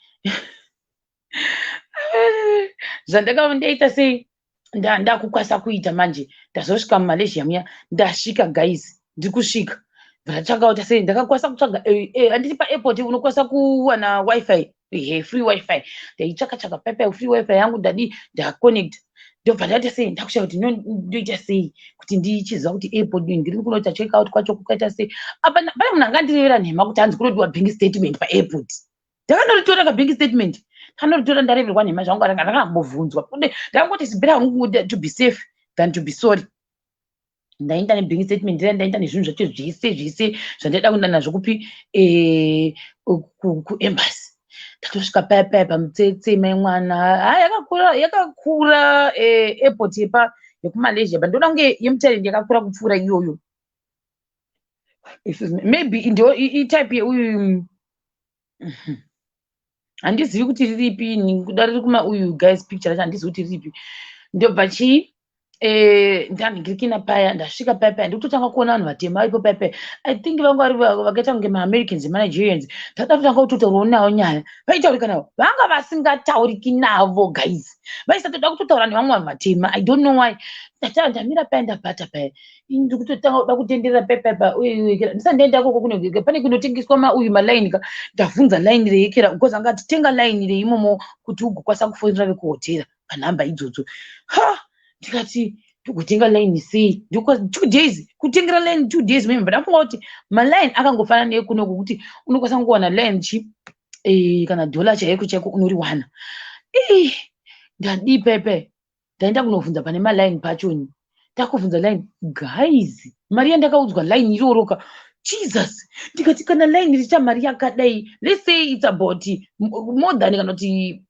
zvandaka ndaita sei, ndakukwanisa kuita manje. Ndazosvika muMalaysia muya, ndasvika guys, ndiri kusvika, ndatsvaga kuti sei, ndakakwanisa kutsvaga, handiti paairport unokwanisa kuwana WiFi, he, free WiFi. Ndaitsvaka tsvaka paipai free WiFi yangu, ndadii, ndaconnect, ndobva ndaita sei, ndakushaya kuti ndoita sei kuti ndichiziva kuti airport ndiri kunoita check out kwacho kukaita sei. Apa pane munhu angandirevera nhema kuti hanzi kunodiwa bank statement paairport. Ndakanoritora kabank statement, kanoritora, ndareverwa nhema zvangu, ndakambobvunzwa, ndakangoti it's better hangu to be safe than to be sorry. Ndaenda nebank statement ndira, ndaenda nezvinhu zvacho zvese zvese zvandaida kuenda nazvo kupi, kuembassy. Ndatosvika paya paya pamutsetse, mai mwana, ha, yakakura, yakakura airport yepa yekuMalaysia, but ndoona kunge yemuThailand yakakura kupfuura iyoyo. Excuse me, maybe ndo itype yeuyu, handizivi kuti riripi, kuda riri kuma uyu guys, picture racho handizivi kuti riripi. Ndobva chii, ndanhingirikina paya, ndasvika paya paya, ndikutotanga kuona vanhu vatema varipo paya paya. I think vanga vari vakaita kunge maAmericans nemaNigerians. Ndada kutanga kutotaurawo navo nyaya, vaitaurika navo, vanga vasingatauriki navo guys, vaisatoda kutotaura nevamwe vanhu vatema. I don't know why. Ndata ndamira paya, ndabhata paya, ndiri kutotanga kuda kutenderera paya paya pa ndisati ndaenda ikoko, kune pane kunotengeswa mauyu malaini ka. Ndabvunza line reikera because angati tenga line reimomo kuti ugokwanisa kufonera vekuhotera panhamba idzodzo. Ha, ndikati ndogotenga line sei? 2 days kutengera line, 2 days meme. Ndafunga kuti maline akangofanana nekuno kuti unokwanisa kungowana line chi kana dhola chaiko chaiko unoriwana. Ii, ndadii pepe, ndaenda kunovhunza pane maline pachoni, ndakuvhunza line guys, mari yandakaudzwa line iroroka, Jesus. Ndikati kana line richa mari yakadai, let's say it's about more than kana kuti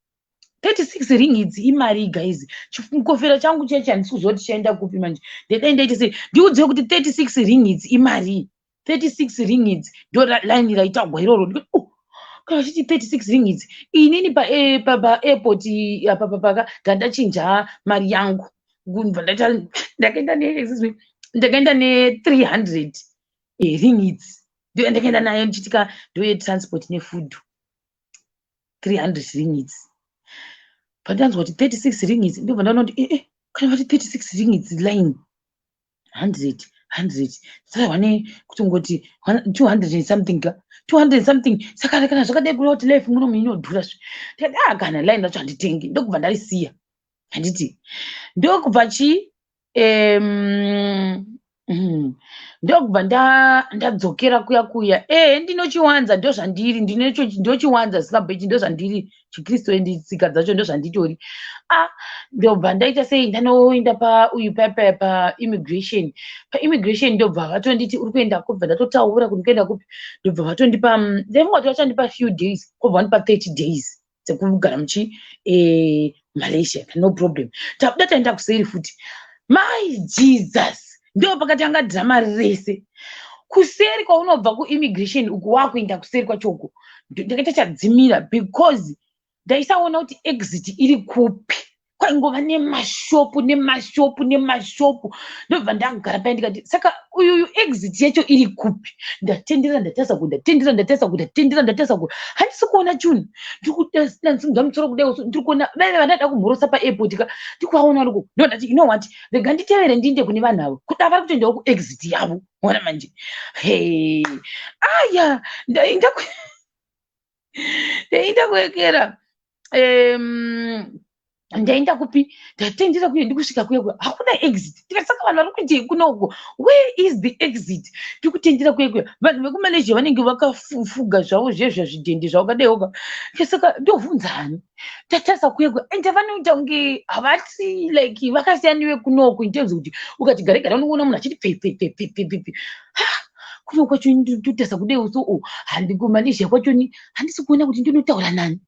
36 ringgits, imari guys. Chikofera changu chechi handisi kuziva kuti chaenda kupi manje. Ndadai ndaita sei, ndiudzei kuti 36 ringgits imari? 36 ringgits ndo line raitagwa iroro. Ndikati, oh, kana vachiti 36 ringgits, inini paairport apa paka ndandachinja mari yangu, ndabva ndaita ndakaenda ne, excuse me, ndakaenda ne300 ringgits, ndo ndakaenda nayo ndichitika ndo yetransport nefood, 300 ringgits. Pandanzwa kuti 36 ringgits, ndobva ndaona kuti kana vati 36 ringgits line, 100 100 saka ne kutongoti 200 and something ka, 200 and something. Saka kana zvakadai, kureva kuti life muno inodhura zve. Ndikati, ah, kana line racho handitengi, ndokubva ndarisiya. Handiti ndokubva chi Ndokubva ndadzokera kuya kuya. Ehe, ndinochiwanza, ndo zvandiri, ndochiwanza Zimbabwe ichi, ndo zvandiri, chiKristu endi tsika dzacho ndo zvanditori. A, ndobva ndaita sei? Ndanoenda pauyu paya paimmigration. Paimmigration ndobva vatonditi, "Uri kuenda kubva?" Ndatotaura kuti ndikuenda kupi. Ndobva vatondipa, ndaifunga kuti vachandipa few days, kwobva vandipa 30 days dzekugara muchi Malaysia. No problem. Tabuda, taenda kuseri futi. My Jesus, ndo pakatanga dhirama rese. Kuseri kwaunobva kuimmigration uku, wakuenda kuseri kwacho uku, ndakaita chadzimira because ndaisaona kuti exit iri kupi. Kwaingova nemashopu, nemashopu, nemashopu. Ndobva ndagara paya, ndikati, "Saka uyuyu exit yacho iri kupi?" Ndatenderera, ndatarisa ku, ndatenderera, ndatarisa ku, ndatenderera, ndatarisa ku, handisi kuona chinhu. Ndirikudasimudza musoro kudai, ndiri kuona vaive vandada kumhorosa paairport ka, ndikuvaona variko. Ndondati, "You know what, rega nditevere, ndiinde kune vanhu avo, kuda vari kutoendawo kuexit yavo." Ona manje, he, aya, ndaenda kuekera, ndaenda kupi? Ndatendera kuye, ndikusvika kuye kuya, hakuna exit. Ndikati, "Saka vanhu vari kuitei kunoko? Where is the exit?" Ndikutendera kuye kuya, vanhu vekuMalaysia vanenge vakafuga zvavo zvezva, zvidhende zvavo kadeoka. Saka ndobvunzani? Tatarisa kuye kuya, ende vanoita kunge havati, like, vakasiyana nevekunoku in terms kuti ukati gare gare unoona munhu achiti pfe pfe pfe pfe pfe pfe. Kuno kwacho ndotarisa kudai so, o, handi kuMalaysia kwachoni handisi kuona kuti ndinotaura nani.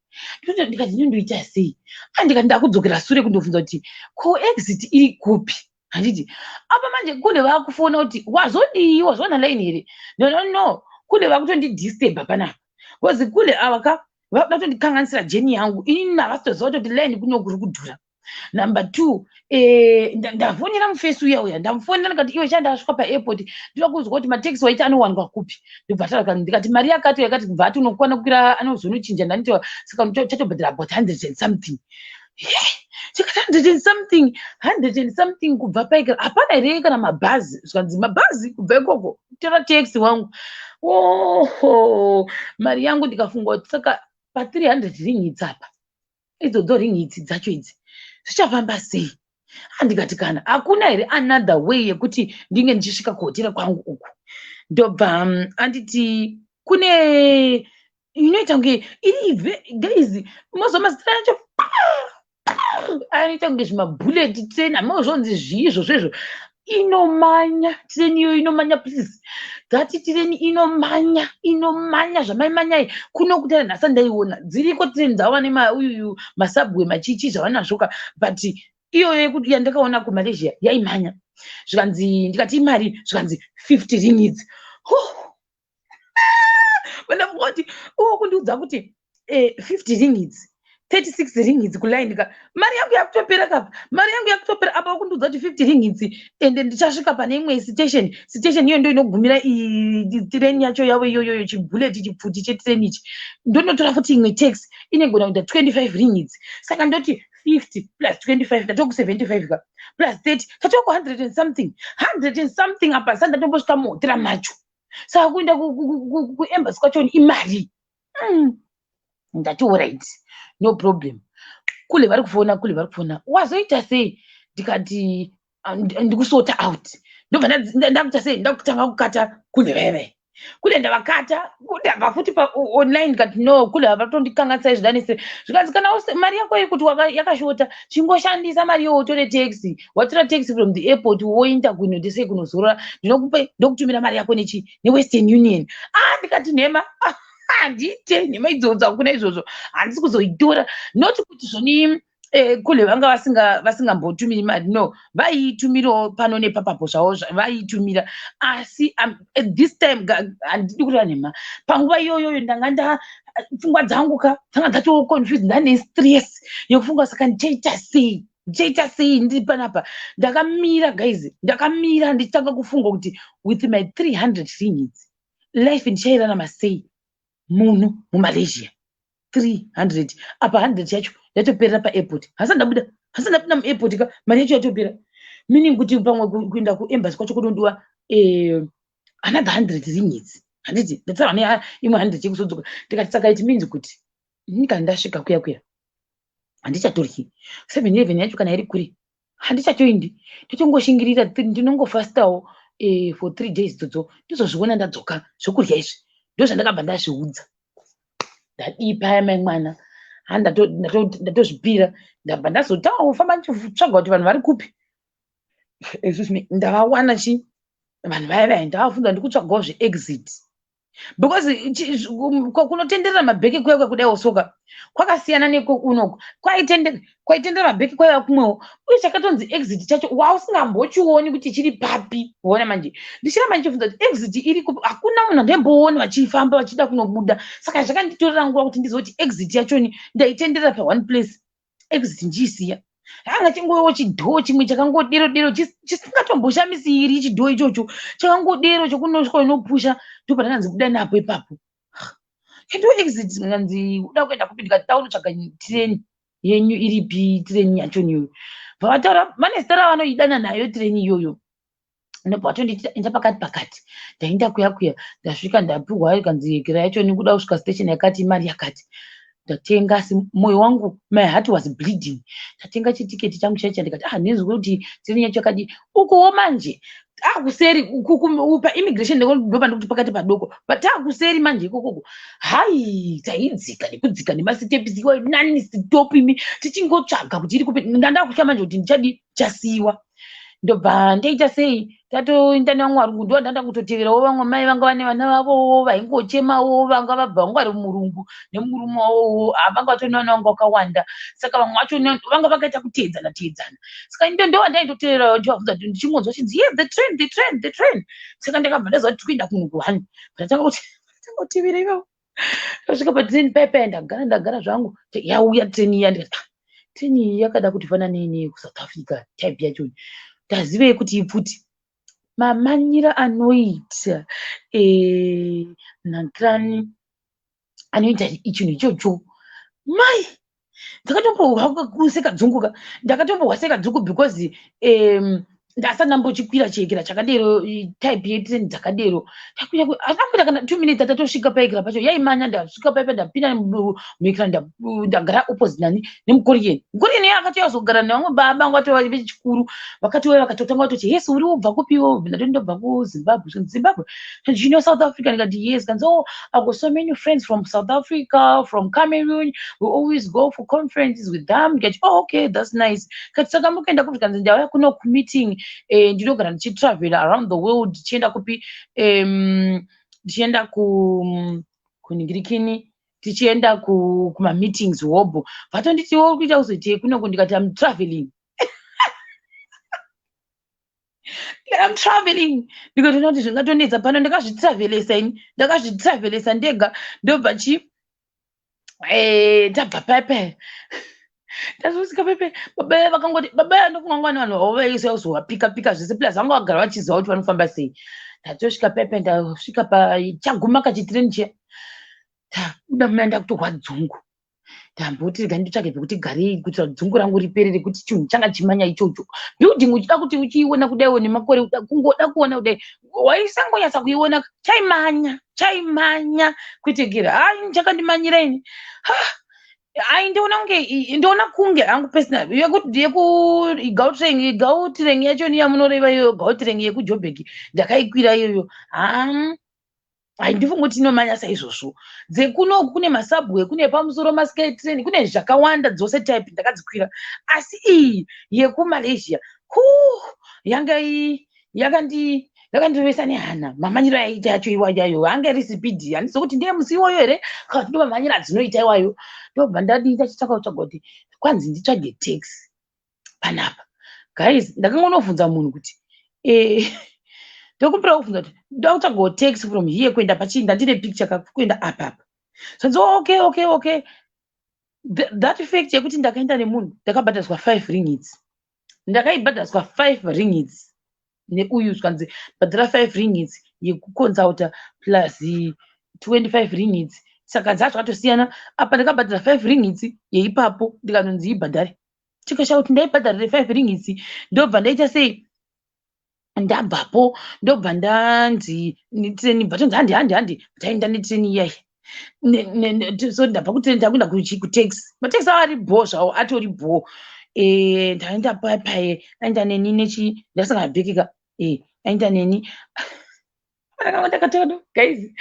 Ndikati, "Ndinondoita sei?" Andikati, "Ndakudzokera sure kundobvunza kuti ko exit iri kupi?" Handiti apa manje kune vakufona kuti, "Wazodii? Wazoona line here?" No, no, no, kune vakutondidisturba panapa because kule ava ka vakuda kutondikanganisira journey yangu. Inini havasitoziva kutoti line kuno kuri kudhura. Number two, ndafonera mufesi uya uya, ndamufonera, ndikati, "Iwe, chandasvika paairport, ndinoda kuzwa kuti mataxi waiti anowanikwa kupi." Ndobva taura, ndikati, "Mari yakati yakati." Kubva ati unokwana kukwira anozonochinja. Ndaniti, "Saka chatobhadhara about hundred and something." Tikati, "Hundred and something, hundred and something kubva paikara? Hapana here kana mabhazi?" Zvikanzi, "Mabhazi kubva ikoko, tora taxi wangu." Oho, mari yangu! Ndikafunga kuti saka pa300 ringgits apa, idzodzo ringgits dzacho idzi zvichafamba sei? Andikati, "Kana hakuna here another way yekuti ndinge ndichisvika kuhotera kwangu uku?" Ndobva anditi kune inoita kunge iri, guys, mozwa mazita acho, anoita kunge zvimabullet train, hamazvonzi zvii izvozvo izvo. Inomanya train iyoyo, inomanya. Please, that train inomanya, inomanya zvamaimanyai. Kuno kutara nhasi ndaiona dziriko train dzava neuyuyu masubway, machichi zvavanazvo ka, but iyoyo yandakaona kuMalaysia yaimanya. Zvikanzi, ndikati, "Imari?" Zvikanzi, 50 ringgits. Vandafunga kuti uwo kundiudza kuti 50 ringgits, 36 ringgits kuline ka, mari yangu yakutopera kapa, mari yangu yakutopera apa. Kundiudza kuti 50 ringgits, ende ndichasvika pane imwe station. Station iyo ndo inogumira train yacho yavo iyoyoyo, chibullet, chipfuti chetrain ichi. Ndonotora futi imwe taxi inegona kuita 25 ringgits. Saka ndoti 50 plus 25, ndatoku 75 ka, plus 30, tatoku 100 and something, 100 and something. Apa sati ndatombosvika muhotera macho. Saka kuenda kuembassy kwacho imari. Ndati, "Alright, no problem." Kule vari kufona, kule vari kufona, "Wazoita sei?" Ndikati, "Ndikusota out." Ndobva ndakuita sei? Ndakutanga kukata kule veve kule, ndavakata, ndabva futi paonline. Ndikati, "No, kule havatondikanganisai zvidanise." Zvikanzi, "Kana mari yako iri kuti yakashota, chingoshandisa mari iyoyo utore taxi. Watora taxi from the airport, woenda kunotesei kunozorora. Ndinokupe, ndokutumira mari yako nechi neWestern Union." Ah, ndikati, "Nhema, handiite nhema idzodzo, hakuna izvozvo, handisi kuzoitora." Not kuti zvoni kule vanga vasingambotumiri mari, no, vaiitumirawo pano nepapapo zvavo, vaiitumira. Asi at this time, handidi kureva nhema, panguva iyoyoyo ndanga nda pfungwa dzangu ka dzanga dzatoo confused, ndane stress yekufunga, saka ndichaita sei? Ndichaita sei? Ndiri panapa, ndakamira, guys, ndakamira ndichitanga kufunga kuti with my 300 ringgits, life ndichairarama sei muno muMalaysia? 300 apa, 100 yacho yatoperera paairport. Hasi ndabuda, hasi ndapinda muairport ka, mari yacho yatopera, meaning kuti pamwe kuenda kuembassy kwacho kunodiwa another 100 ringgits. Handiti ndataura neimwe 100 yekuzodzoka? Ndikati, saka it means kuti ini kana ndasvika kuya kuya, handichatoryi 7-Eleven yacho kana iri kure, handichatoindi, totongoshingirira, ndinongofastawo. For 3 days idzodzo ndizozviona ndadzoka. Zvokurya izvi ndozvandakabva ndazviudza. Ndadii paya, mai mwana? Ha, ndatozvipira. Ndabva ndazotanga kufamba ndichitsvaga kuti vanhu vari kupi. Excuse me. Ndavawana chi vanhu vaya vaya, ndavabvunza, ndikutsvagawo zveexit, because kunotenderera mabheke kuya kudaiwo soka kwakasiyana nekunoku. Kwaitendera mabheke kwaiva kumwewo, uye chakatonzi exit chacho wausingambochioni kuti chiri papi. Ona manje, ndichiramba ndichibvunza kuti exit iri kupi. Hakuna munhu andaimboona vachifamba vachida kunobuda. Saka zvakanditorera nguva kuti ndizive kuti exit yachoni. Ndaitenderera paone place, exit ndichiisiya, anga chingovewo chidhoo chimwe chakangodero dero, chisingatomboshamisiri. Chidhoo ichocho chakangodero chokunosvika unopusha, ndopandakanzi buda napo ipapo. Ndo exit. Nganzi uda kuenda kupi? Ndikati taunotsvaga tireni yenyu. Iripi tireni yacho niyoyo? Vavataura vane zita ravanoidana nayo tireni iyoyo. Ndobva vatonditi enda pakati pakati. Ndaenda kuya kuya, ndasvika, ndapiwa, kanzi kira yacho nikuda kusvika station yakati, imari yakati. Ndatenga, asi mwoyo wangu, my heart was bleeding. Ndatenga chitiketi changu chaicha, ndikati, ah, ndinzwe kuti tireni yacho yakadii ukuwo. Manje taakuseri paimmigration, ndopandikuti pakati padoko, but taakuseri manje ikokoko. Hai, taidzika nekudzika nemasitepisi iwayo, nani stop imi, tichingotsvaga kuti iri kupi. Ndandakutya manje kuti ndichadi chasiyiwa. Ndobva ndaita sei, tatoenda nevamwe varungu, ndo ndanda kutoteverawo vamwe mai vanga vane vana vavowo vaingochemawo, vanga vabva, vanga vari murungu nemurume wavowo, vanga vatori nevana vanga vakawanda. Saka vamwe vacho vanga vakaita kuteedzana teedzana. Saka ndo wandaindoteverawo, ndichivabvunza kuti ndichingonzwa chinzi, "Yes, the train, the train, the train." Saka ndakabva ndaziva kuti tikuenda kunhu kuhani. Ndatanga kuti tanga kutevera ivavo. Tasvika patrain paya, ndagara, ndagara zvangu. Yauya train iya. Ndikati, "Ah, train iyi yakada kuti fananei neyekuSouth Africa type yacho." Tazivei kuti ipfuti mamanyira anoita nankirani anoita chinhu ichocho. Mai, ndakatombohwa sekadzunguka, ndakatombohwa sekadzungu, because ndasati ndambochikwira chiekera chakadero, type yetrain dzakadero. Handina kana 2 minutes, atatosvika paekera pacho. Yaimanya. Ndasvika paipa, ndapinda muekera, ndagara opposite nani, nemuKorean. MuKorean iye akatouya kuzogara nevamwe baba vanga vatova vechikuru. Vakatouya, vakatotanga vatoti, "Yes, uri wobva kupiwo?" Ndatoti, "Ndobva kuZimbabwe." "Zimbabwe? Do you know South Africa?" Ndikati, "Yes." Kanzi, "Oh, I got so many friends from South Africa, from Cameroon. We always go for conferences with them." Ndikati, "Oh, okay, that's nice." Kati, "Saka mukuenda kupi?" Kanzi, "Ndauya kuno kumeeting. Ndinogara ndichitravel around the world, tichienda kupi, tichienda kuningirikini, tichienda kumameetings hobho." Vatonditi, "Uri kuita kuzoitei kunoko?" Ndikati, "Am traveling, I'm traveling." Ndikatoona kuti zvingatonetsa pano. Ndakazvitravelesa ini, ndakazvitravelesa ndega. Ndobva chi tabva paipai, tazosvika pepe, baba vakangoti, baba, ndokunga vanhu vavo vaiswa kuzovapika pika zvese, plus vanga vagara vachiziva kuti vanofamba sei. Ndatosvika pepe, ndasvika pachaguma kachitireni chiya, tabuda muna, ndakutorwa dzungu. Ndamboti rega nditsvage pekuti garei kuitira kuti dzungu rangu ripere, rekuti chinhu changa chimanya ichocho. Building uchida kuti uchiiona kudaiwo nemakore, kungoda kuona kudai, waisangonyatsa kuiona. Chaimanya, chaimanya kuitekera. Hai, chakandimanyira ini. Ai, ndiona kunge, ndiona kunge hangu personal, yekuGautrain. Gautrain yacho yamunoreva iyoyo, Gautrain yekuJoburg, ndakaikwira iyoyo. Ha, handifungi kuti inomanya saizvozvo. Dzekunoku kune masubway, kune pamusoro maskytrain, kune zvakawanda, dzose type ndakadzikwira. Asi iyi yekuMalaysia hu yanga yakandi yakandirovesa nehana. Mamanyiro aiita yacho iwayayo anga iri speed. Handizi kuti ndiye musi iwoyo here kana kuti ndomamhanyiro adzinoita iwayo. Ndobva ndadii, ndachitsvaka kutsvaga kuti kwanzi nditsvage taxi panapa. Guys, ndakangonobvunza munhu kuti, ndokumbira kubvunza kuti ndoda kutsvagawo taxi from here kuenda pachii, ndandine picture, kuenda apa apa. Zvanzi, Okay." That fact yekuti ndakaenda nemunhu, ndakabhadhariswa 5 ringgits. Ndakaibhadhariswa 5 ringgits neuyu. Zvikanzi bhadhara 5 ringgits yekuconsulta plus 25 ringgits. Saka dzazvakatosiyana. Apa ndakabhadhara 5 ringgits yeipapo, ndikanonzi ibhadhare. Chikashaya kuti ndaibhadharire 5 ringgits. Ndobva ndaita sei, ndabvapo, ndobva ndanzi netireni, bva tonzi, "Handi, handi, handi." Taenda netireni iyai. So ndabva kutireni, ndakuenda kutaxi. Mataxi avo ari bho zvawo, atori bho. Ndaenda paye, aenda neni nechi, ndasangana bhekika. Aenda neni. Ndakanga ndakatono guys,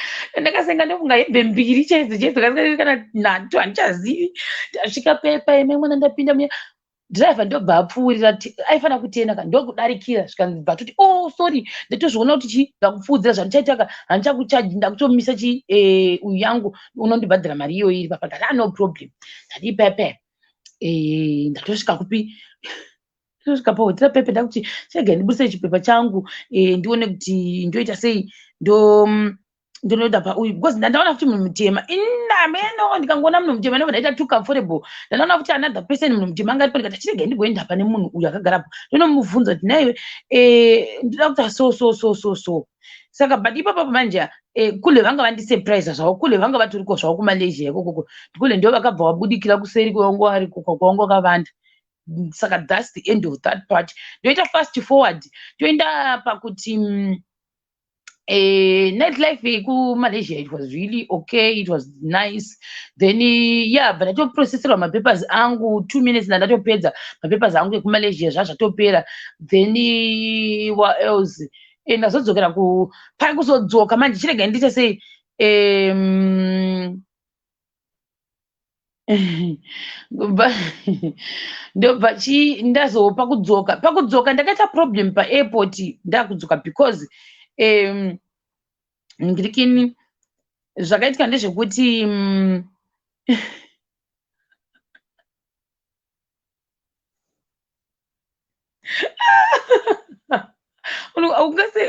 ndakasenga ndofunga hembe mbiri chaidzo chaidzo, kana nhatu handichazivi. Tasvika pepa ime mwana, ndapinda muya, driver ndobva apfuurira, aifanira kutena ka, ndokudarikira. Zvikanzi bva toti, "Oh, sorry, ndatozviona kuti chi ndakupfuudzira. Zvandichaita ka, handichakuchaji, ndakutomisa chi uyu yangu, unondibhadhara mari iyoyo iri papa." Ndati, "Ah, no problem." Ndati pepe ndatosvika kupi? Ndosvika pahotera pepe, ndakuti chega ndibudise chipepa changu, ndione kuti ndoita sei, ndo ndinoda pauyu, because ndandaona kuti munhu mutema inameno. Ndikangoona munhu mutema ndobva ndaita too comfortable. Ndandaona kuti another person munhu mutema anga aripo, ndikati chirega ndimboenda pane munhu uyu akagarapo, ndonomubvunza kuti, "Naiwe, ndoda kuita so so so so so." Saka but ipapo manje kule vanga vandisurprise zvavo. Kule vanga vatoriko zvavo kuMalaysia ikokoko. Kule ndo vakabva vabudikira kuseri kwevanga variko, kwavanga vakavanda. Saka that's the end of that part. Ndoita fast forward, toenda pakuti night life yekuMalaysia, it was really okay, it was nice. Then yeah, but ndatoproceserwa mapapers angu 2 minutes, ndandatopedza mapapers angu ekuMalaysia, zvazvatopera. Then what else? Ndazodzokera ku pakuzodzoka manje, chirega ndiite sei, ndobva chi ndazopa kudzoka. Pakudzoka ndakaita problem paairport ndakudzoka, because ngirikini, zvakaitika ndezvekuti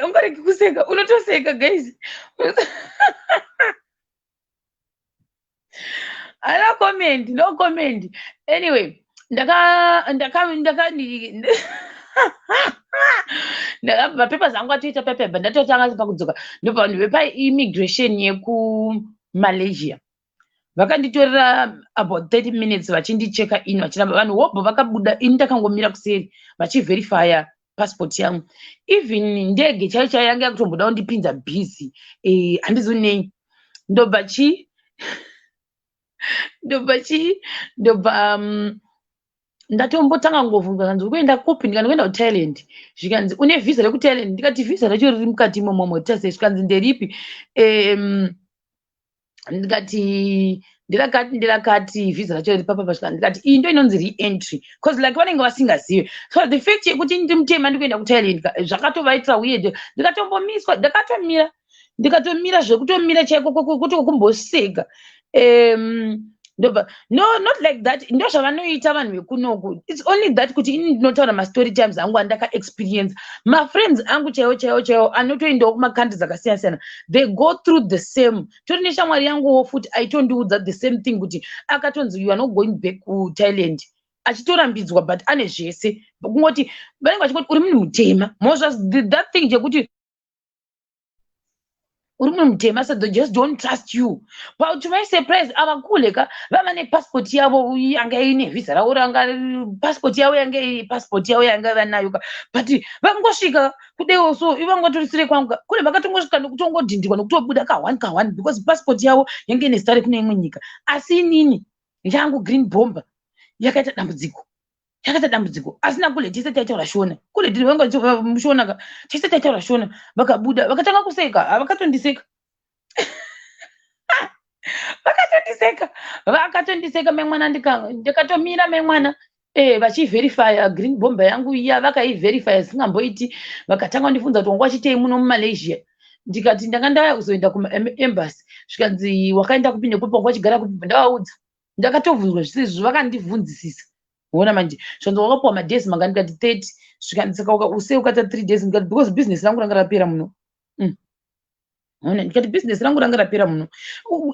ungaregi kuseka, unotoseka guys. Ana comment, no comment. Anyway, ndaka ndaka ndaka ndaka mapapers angu atoita pepa, ndatotanga pakudzoka. Ndobva vanhu vepaimmigration yekuMalaysia vakanditorera about 30 minutes vachindicheka in, vachiramba. Vanhu wobvo vakabuda, ini ndakangomira kuseri vachiverifya passport yangu. Even ndege chaiyo chaiyo yanga yakutomboda kundipinza busy, handizi nei. Ndobva chi ndobva chi ndobva ndatombotanga kungovhunza, kanzi, "Uri kuenda kupi?" Ndikati, "Kuenda kuThailand." Zvikanzi, "Une vhisa rekuThailand?" Ndikati, "Vhisa racho riri mukati imomomo tasei." Zvikanzi, "Nderipi?" Ndikati, "Ndirakati, ndirakati, vhisa racho riri papapa." Zvikanzi, ndikati, "Iyi ndo inonzi re-entry," because like vanenge vasingazivi. So the fact yekuti ndiri mutema ndikuenda kuThailand zvakatovaitira weird. Ndikatombomiswa, ndakatomira, ndikatomira zvekutomira chaiko, kuti kumboseka. Ndobva, no, not like that. Ndo zvavanoita vanhu vekunoku. It's only that kuti ini ndinotaura mastory times angu andaka-experience. Mafriends angu chaiwo chaiwo chaiwo anotoendawo kumacountries akasiyana siyana, they go through the same. Tori neshamwari yanguwo futi aitondiudza the same thing, kuti akatonzi, "You are not going back kuThailand," achitorambidzwa, but ane zvese. Kungoti vanenge vachingoti uri munhu mutema mozva, that thing chekuti uri munhu mutema, so they just don't trust you. But to my surprise, ava kule ka vava nepassport yavo yanga ine vhisa ravo, ranga passport yavo yanga passport yavo yanga vanayo ka. But vangosvika kudewo, so ivangatorisire kwangu ka, kule vakatongosvika nekutongodhindikwa nekutobuda ka1 ka1, because passport yavo yange ine zita rekune imwe nyika. Asi inini yangu green bomber yakaita dambudziko, yakaita dambudziko. Asina kule tese taitaura Shona, kule tiri vanga muShona ka, tese taitaura Shona. Vakabuda vakatanga kuseka, vakatondiseka, vakatondiseka, vakatondiseka memwana. Ndikatomira memwana, vachiverifya green bomber yangu iya. Vakaiverifya singamboiti. Vakatanga kundibvunza kuti, "Wanga wachitei muno muMalaysia?" Ndikati, "Ndanga ndauya kuzoenda kumaembassy." Zvikanzi, "Wakaenda kupi nekupi? Wanga wachigara kupi?" Ndavaudza. Ndakatobvunzwa zvisizvo, vakandibvunzisisa. Ona manje, zvanzi, "Wakapiwa madays mangani?" Ndikati, 30. Zvikanzi, "Saka usei ukaita 3 days?" Ndikati, "Because business rangu ranga rapera muno." Ona, ndikati, "Business rangu ranga rapera muno."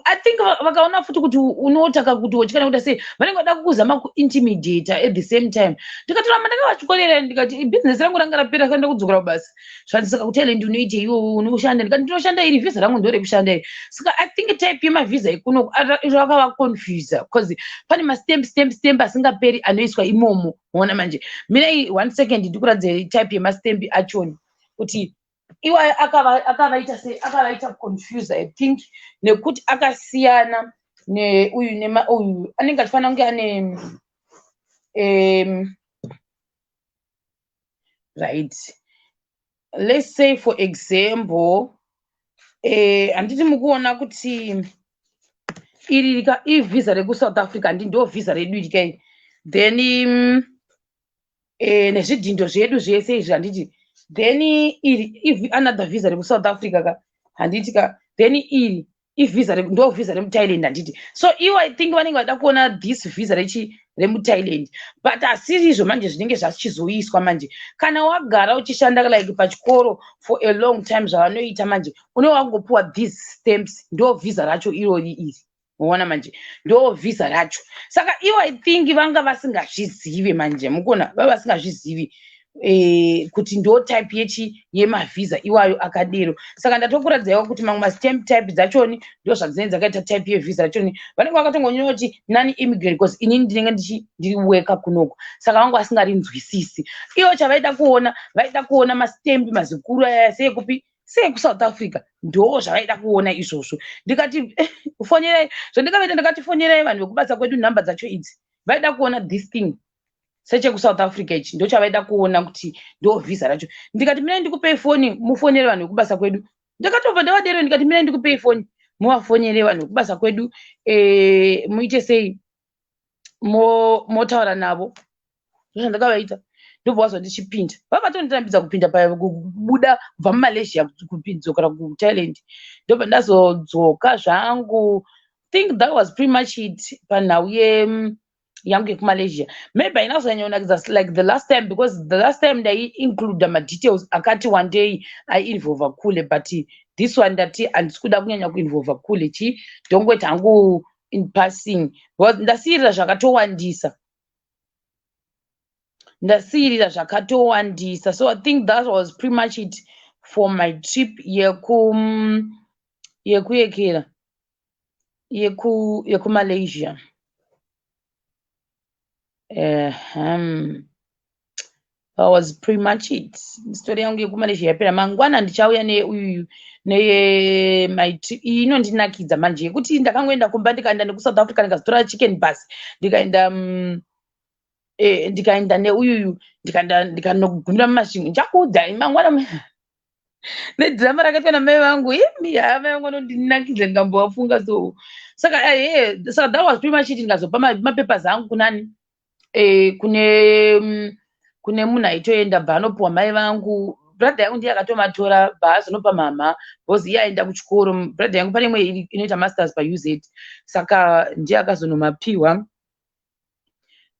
I think vakaona futi kuti unotaka kuti wotyana kuita sei, vanenge vada kukuzama kuintimidata at the same time. Ndikatoramba ndakavachikolerera, ndikati, "Business rangu ranga rapera, saka ndakudzokera kubasa." Zvanzi, "Saka kuThailand unoite iwo unoshanda?" Ndikati, "Ndinoshanda, iri vhisa rangu ndorekushanda iri." Saka I think type yemavhisa ekuno rakavaconfusa, because pane mastamp, stamp, stamp asingaperi anoiswa imomo. Ona manje, mirai one second, ndikuratidze type yemastamp achoni, kuti iwayo akavaita sei, akavaita confuse. I think nekuti akasiyana neuyu nema uyu anenge achifanira kunge ane right. Let's say, for example, handiti mukuona kuti iri rika ivhisa rekuSouth Africa, handi ndo vhisa redu iri kai? Then nezvidhindo zvedu zvese izvi, handiti? Then iri another visa rekuSouth Africa ka, handiti ka? Then iri ivhisa, ndo vhisa remuThailand, handiti? So iwo, I think vanenge vada kuona this visa rechi remuThailand, but asiri izvo manje zvinenge zvachizoiswa manje. Kana wagara uchishanda like pachikoro for a long time, zvavanoita manje, une wakungopiwa these stamps, ndo vhisa racho irori iri, uona manje, ndo vhisa racho. Saka iwo, I think vanga vasingazvizivi manje, mukuona, vava vasingazvizivi kuti ndo type yechi yemavhisa iwayo akadero. Saka ndatokuradzaiwo kuti mamwe mastamp type dzachoni ndo zvadzinenge dzakaita. Type yevhisa rachoni vanenge vakatongonyora kuti non immigrant, because inini ndinenge ndiri worker kunoko. Saka vanga vasingarinzwisisi. Ivo chavaida kuona, vaida kuona mastamp mazikuru aya seyekupi, seyekuSouth Africa. Ndo zvavaida kuona izvozvo. Ndikati fonerai, zvandikavaita, ndakati fonerai vanhu vekubasa kwedu, nhamba dzacho idzi. Vaida kuona this thing sechekuSouth Africa ichi, ndo chavaida kuona kuti ndo vhisa racho. Ndikati mirai ndikupei foni, mufonere vanhu vekubasa kwedu. Ndakatobva ndavadero, ndikati mirai ndikupei foni, muvafonere vanhu vekubasa kwedu, muite sei, motaura navo. Ndozvandakavaita. Ndobva wazwa ndichipinda, vakatondirambidza kupinda, kubuda kubva muMalaysia kudzokera kuThailand. Ndobva ndazodzoka zvangu. Think that was pretty much it panhau yangu yekuMalaysia. Maybe haina kuzonyanyonakidza like the last time, because the last time ndaiincluda madetails akati one day aiinvolva kule, but this one ndati handisi kuda kunyanya kuinvolva kule chi, ndongoita hangu in passing, because ndasiyirira zvakatowandisa, ndasiyirira zvakatowandisa. So I think that was pretty much it for my trip yekuyekera yekuMalaysia. That was pretty much it. Story yangu yekuMalaysia yapera. Mangwana ndichauya neuyu neye my trip. Iyi inondinakidza manje, yekuti ndakangoenda kumba, ndikaenda nekuSouth Africa, ndikazotora chicken bus, ndikaenda ndikaenda neuyuyu, ndikaenda ndikanogumira muMasvingo. Ndichakuudzai mangwana nedhirama rakaitwa namai vangu. Imi, haa, mai vangu vanondinakidza ndikambovafunga. So saka saka that was pretty much it. Ndikazopa mapapers angu kunani, kune munhu aitoenda, bva anopiwa mai vangu. Brother yangu ndiye akatomatora, bva azonopa mama, because iye aenda kuchikoro. Brother yangu pane imwe inoita masters paUZ, saka ndiye akazonomapiwa.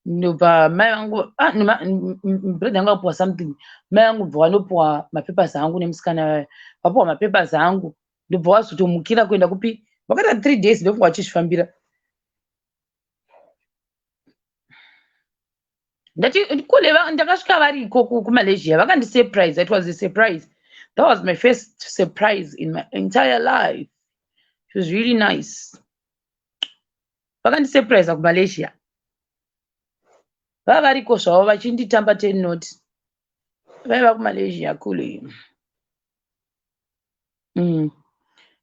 Ndobva mai vangu, ah, brother yangu apiwa something, mai vangu bva vanopiwa mapapers angu nemusikana vaya. Vapiwa mapapers angu, ndobva vazotomukira kuenda kupi. Vakaita 3 days, ndofunga, vachizvifambira. Ndati kule ndakasvika variko kuMalaysia. Vakandisurprise. It was a surprise. That was my first surprise in my entire life. It was really nice. Vakandisurprise kuMalaysia. Vava variko zvavo vachinditamba ten not, vaiva kuMalaysia kule.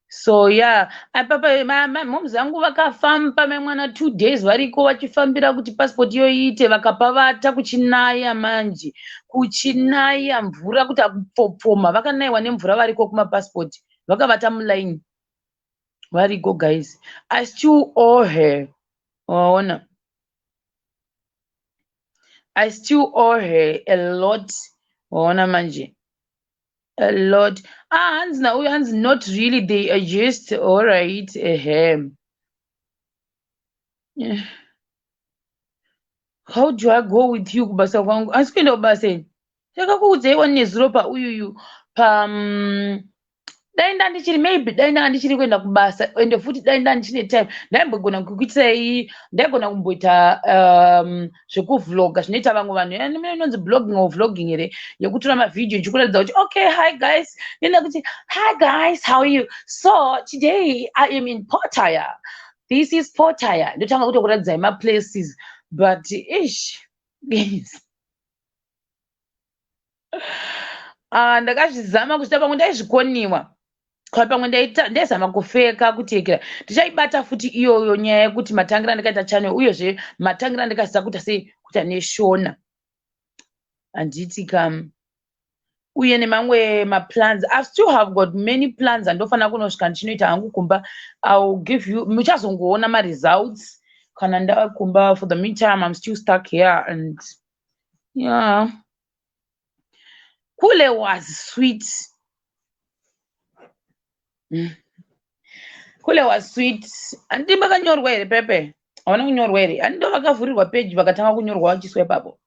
So yeah, apapa moms angu vakafamba memwana 2 days variko vachifambira kuti passport iyo iite. Vakapavata kuchinaya manje, kuchinaya mvura kuti akupfopfoma. Vakanayiwa nemvura variko kumapassport, vakavata muline variko. Guys, I still owe her, waona? I still owe her a lot, waona manje, a lot. Ah, hanzi nauyu, hanzi not really, they are just all right. Ehe. Yeah. How do I go with you kubasa kwangu? Asi kuenda kubasa ini ndakakuudzaiwa nezuro pauyuyu pa dai ndandichiri, maybe dai ndanga ndichiri kuenda kubasa, ende futi dai ndandichine time, ndaimbogona kukuitirai, ndaigona kumboita zvekuvloga zvinoita vamwe vanhu. Inonzi blogging or vlogging here, yekutora mavhidhiyo ichikuratidza kuti okay, hi guys, nenda kuti hi guys, how are you? So today I am in Pattaya. This is Pattaya. Ndotanga kutokuratidzai maplaces, but ish, yes. Ah, ndakazvizama kusvika pamwe ndaizvikoniwa, kwa pamwe ndaizama kufeka kutekera. Ndichaibata futi iyoyo nyaya yekuti matangira ndikaita channel, uyezve matangira ndikaziva kuita sei, kuita neShona, handiti kam? Uye nemamwe maplans, I still have got many plans andofanira kunosvika ndichinoita hangu kumba. I will give you, muchazongoona maresults kana ndava kumba. For the meantime, I'm still stuck here and yeah, Kule was sweet. Kule was sweet. Handiti makanyorwa here pepe? Havana kunyorwa here? Handindo vakavhurirwa peji vakatanga kunyorwa vachiswa ipapo.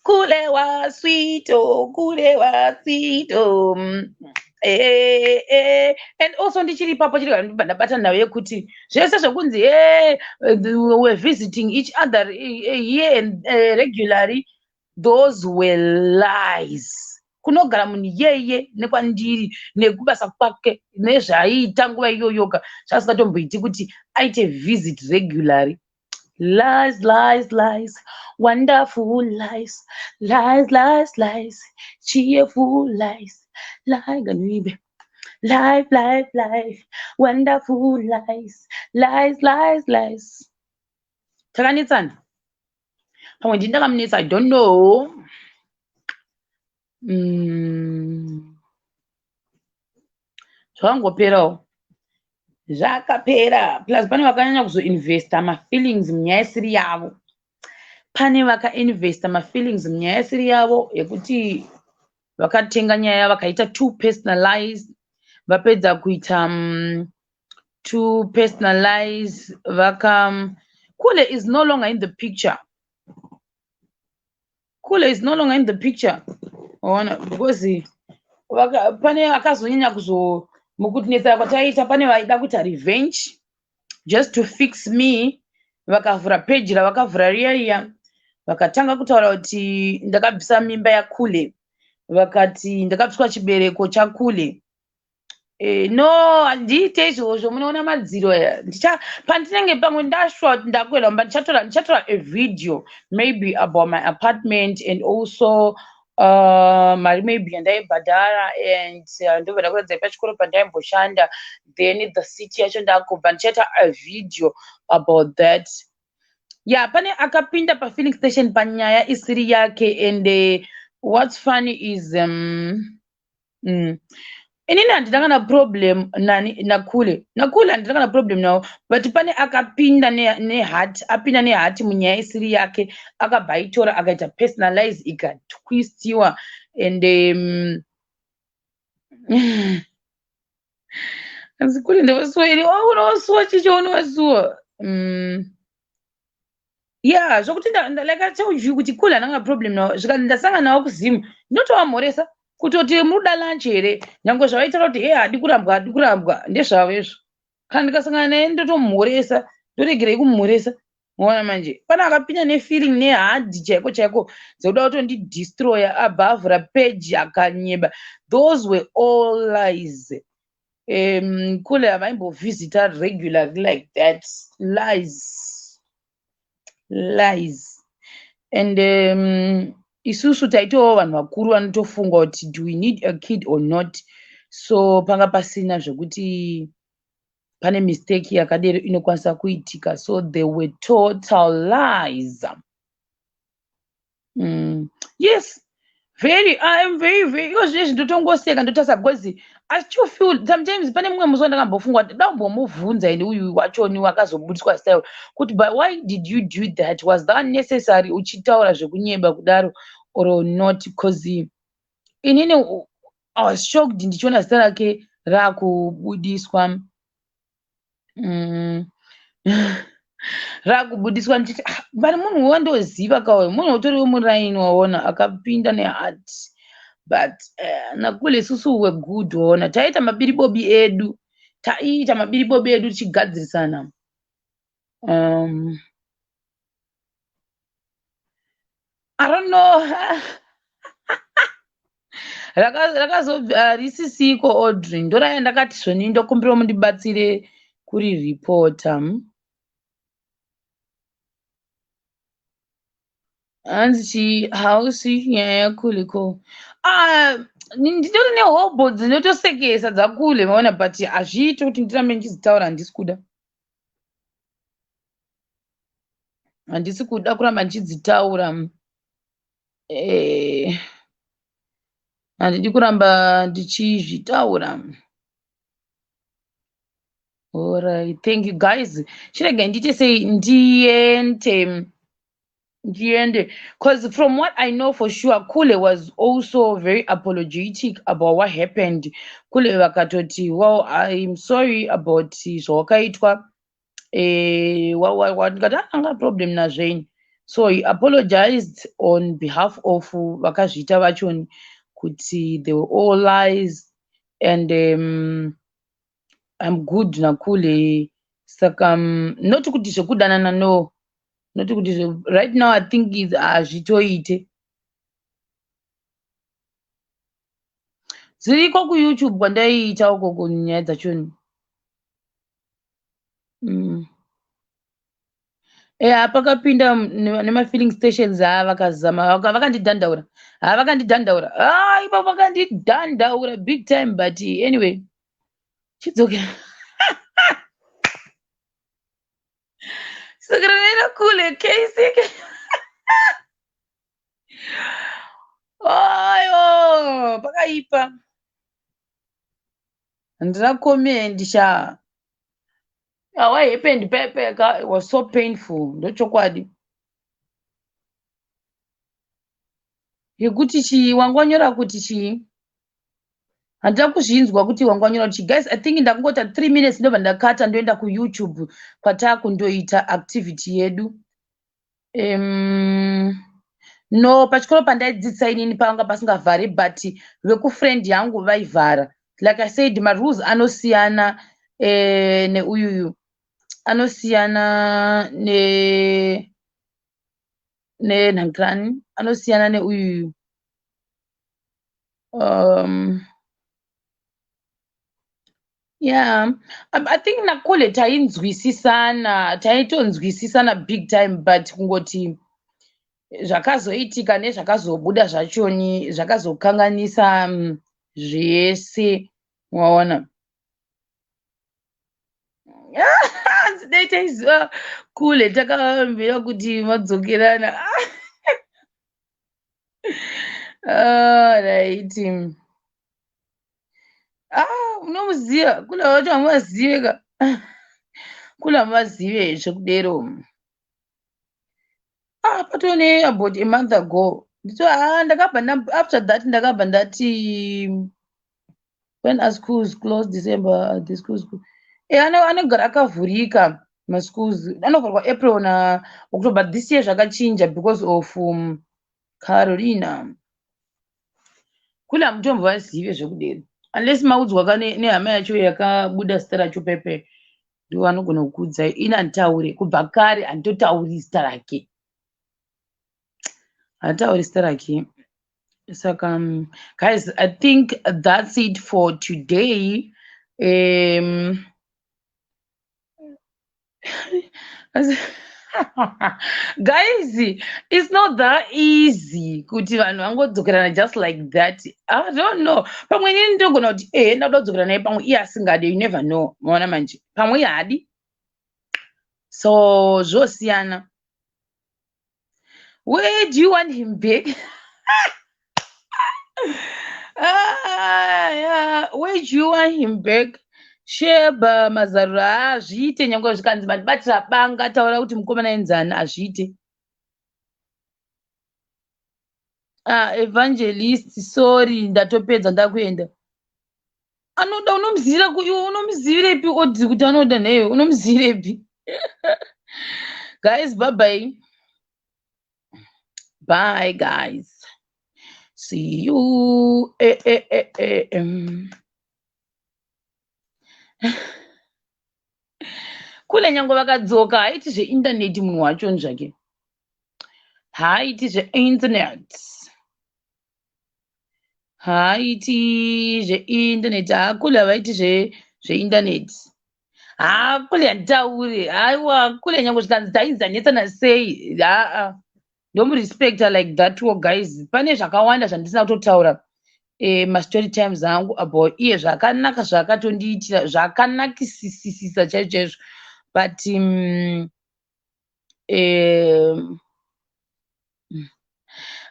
Kule was sweet, oh, kule was sweet, oh. And also ndichiri ipapo chiri ndibva ndabata nhau yekuti zvese zvekunzi we're visiting each other here and regularly, those were lies. Kunogara munhu iyeye nekwandiri nekubasa kwake nezvaaiita nguva iyoyoka, zvasingatomboiti kuti aite visit regularly. Lies, lies, lies, wonderful lies, lies, lies, lies, cheerful lies, lie, life, life, life, wonderful lies, lies, lies, lies. Takanetsana pamwe ndini ndakamunetsa, I don't know. Zvakangoperawo, zvakapera. Plus pane vakanyanya kuzoinvesta mafeelings munyaya isiri yavo. Pane vakainvesta mafeelings munyaya isiri yavo, yekuti vakatenga nyaya vakaita too personalize. Vapedza kuita too personalize, vaka Kule is no longer in the picture. Kule is no longer in the picture, waona, because pane akazonyanya kuzo mukutinetsa kwataiita, pane vaida kuita revenge just to fix me. Vakavhura peji ravakavhura riya riya, vakatanga kutaura kuti ndakabvisa mimba yaKule, vakati ndakabviswa chibereko chaKule. No, handiite izvozvo. Munoona madziro aya, ndicha pandinenge pamwe ndashwa kuti ndakuenda kumba, ndichatora a video maybe about my apartment and also mari maybe yandaibhadhara and ndobva ndakuratidzai pachikoro pandaimboshanda, then the city yacho ndakubva. Ndichaita a video about that. Yeah, pane akapinda pafilling station panyaya isiri yake. And what's funny is inini handina kana problem nani, naKule. NaKule handina kana problem nawo, but pane akapinda neheart, apinda neheart munyaya isiri yake, akabva aitora akaita personalize, ikatwistiwa. And asi Kule ndewasuwa iri. Oh, unowasuwa chicho, unowasuwa. Yeah, zvokuti like I told you kuti Kule handina kana problem nawo. Zvikati ndasangana nawo kuZimu, ndinotovamhoresa kutoti muda lunch here, nyange zvavaitaura kuti he hadi kurambwa, hadi kurambwa, ndezvavo izvo. Kana ndikasangana naye ndotomhoresa, ndoregerei kumhoresa? Maona manje, pane akapinda nefeeling nehadhi chaiko chaiko dzekuda kutondidestroya, abva avhura peji akanyeba. Those were all lies. Kule havaimbovhizita regularly like that. Lies, lies. And isusu taitowo vanhu vakuru vanotofunga kuti do we need a kid or not? So panga pasina zvekuti pane mistake yakadero inokwanisa kuitika. So they were total lies. Yes, very, I am very very, iko zvinezvi ndotongoseka, ndotarisa, because I still feel sometimes. Pane mumwe musi wandakambofunga kuti ndambomubvunza ine uyu wachoni wakazobudiswa style kuti, "But why did you do that? Was that necessary, uchitaura zvekunyeba kudaro or not?" Because inini I was shocked ndichiona zita rake raakubudiswa, raakubudiswa, ndichiti, "Ah, but munhu wandoziva kauyu, munhu utoriwo muraini." Waona, akapinda neheart. But naKule isusu were good. Waona, taiita mabiribobi edu, taiita mabiribobi edu tichigadzirisana. I don't know, rakazobva risisiko. Audrey, ndoraya ndakati zvoni ndokumbira mundibatsire kuriripota. Hanzi chi hausi nyaya yaKule ko? Ah, nditori nehobho dzinotosekesa dzaKule, maona, but hazviiti kuti ndirambe ndichidzitaura. Handisi kuda, handisi kuda kuramba ndichidzitaura. Handidi kuramba ndichizvitaura. Alright, thank you guys. Chiregai ndiite sei ndiende ndiende because from what I know for sure, Kule was also very apologetic about what happened. Kule vakatoti, well, I'm sorry about zvawakaitwa. Eh, ndikati anga problem nazvo ini. So he apologized on behalf of vakazviita vachoni kuti they were all lies and I'm good naKule. Saka not kuti zvekudanana, no, not kuti right now I think is hazvitoite. Dziriko kuYouTube kwandaiita ukoko nyaya dzachoni. Eya, pakapinda nemafilling stations, haa, vakazama, vakandidhandaura, haa, vakandidhandaura, haa, ipapo vakandidhandaura big time. But anyway, chidzokera chidzokera nena kule kc. Ayo, pakaipa. Handina comment sha. Yeah, what happened pepeka, it was so painful. Ndochokwadi yekuti chii wanga wanyora kuti chii, handina kuzvinzwa kuti wanga wanyora kuti chii. Guys, I think ndakungota 3 minutes, ndobva ndakata, ndoenda kuYouTube kwatakundoita activity yedu. No, pachikoro pandaidzidzisa inini panga pasingavhari, but vekufriend yangu vaivhara. Like I said, marules anosiyana neuyuyu anosiyana ne nenhangrani, anosiyana neuyuyu. Yeah, I think nakule tainzwisisana, taitonzwisisana big time, but kungoti zvakazoitika nezvakazobuda zvachoni zvakazokanganisa zvese, waona. Dai taiziva kule takavambira kuti madzokerana. Right, ah, unomuziva kule vacho, hamuvazive ka kule, hamuvazive zvekudero. Ah, patone about a month ago ndito, ah, ndakabva after that ndakabva ndati when are schools close? December the schools anogara akavhurika maschools, anovhurwa April naOctober. This year zvakachinja because of Carolina. Kule hamutombovazive zvekudero unless maudzwa ka nehama yacho yakabuda zita racho pepe, ndo vanogona kukuudzai. Ini handitaure kubva kare, handitotauri zita rake, handitauri zita rake. Saka guys, I think that's it for today. Guys, it's not that easy kuti vanhu vangodzokerana just like that. I don't know, pamwe inini ndogona kuti ehe, ndauda kudzokera naye, pamwe iye asingadi. You never know, maona manje, pamwe iye haadi, so zvosiyana. Where do you want him back? Ah, yeah. Where do you want him back? Sheba Mazarura, hazviite nyange zvikanzi mandibatira banga, taura kuti mukomana enzani, hazviite. Ah, Evangelist, sorry, ndatopedza, ndakuenda. Anoda unomuzivira iwe unomuzivirepi odzi kuti anoda nheyo, unomuzivirepi? Guys, bye bye bye guys, see you. Eh, eh, eh, eh. Kule nyange vakadzoka, haiti zveindaneti munhu wacho zvake, haaiti zveinternet, haaiti zveinternet. Haakule havaiti zveinternet. Haakule handitauri, haiwa, kule nyange zvikanzi tainzanetsana sei, haa, ndomurespecta like that wo. Guys, pane zvakawanda zvandisina kutotaura, mastory times angu about iye, zvakanaka zvakatondiitira, zvakanakisisisa chaizvo chaizvo, but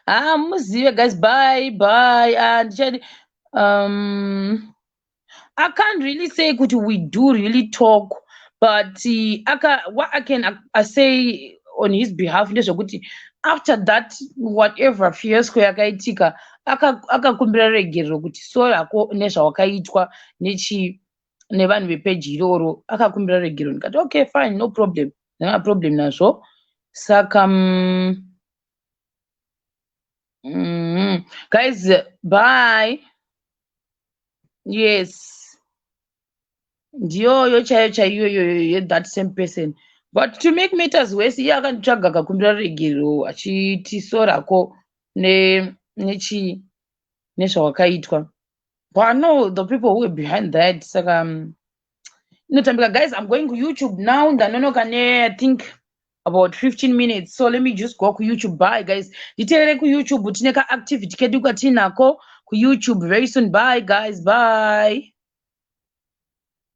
Ah, muzive guys. Bye bye. Ah, ndichadi I can't really say kuti we do really talk, but what I can say on his behalf ndezvekuti after that, whatever fiasco yakaitika, akakumbira regerero kuti sorry hako nezvawakaitwa nechi nevanhu vepeji iroro. Akakumbira regerero, ndikati okay, fine, no problem, ndanga problem nazvo. Saka guys, bye. Yes, ndiyoyo chaiyo chaiyo iyoyo, that same person. But to make matters worse, iye akanditsvaga akakumbira regerero achiti sorry hako nechi nezvawakaitwa. But I know the people who were behind that. Saka inotambika. Guys, I'm going kuYouTube now. Ndanonoka ne, I think, about 15 minutes, so let me just go kuYouTube. Bye guys, nditeerere kuYouTube, tine kaactivity kedu katinako kuYouTube very soon. Bye guys, bye.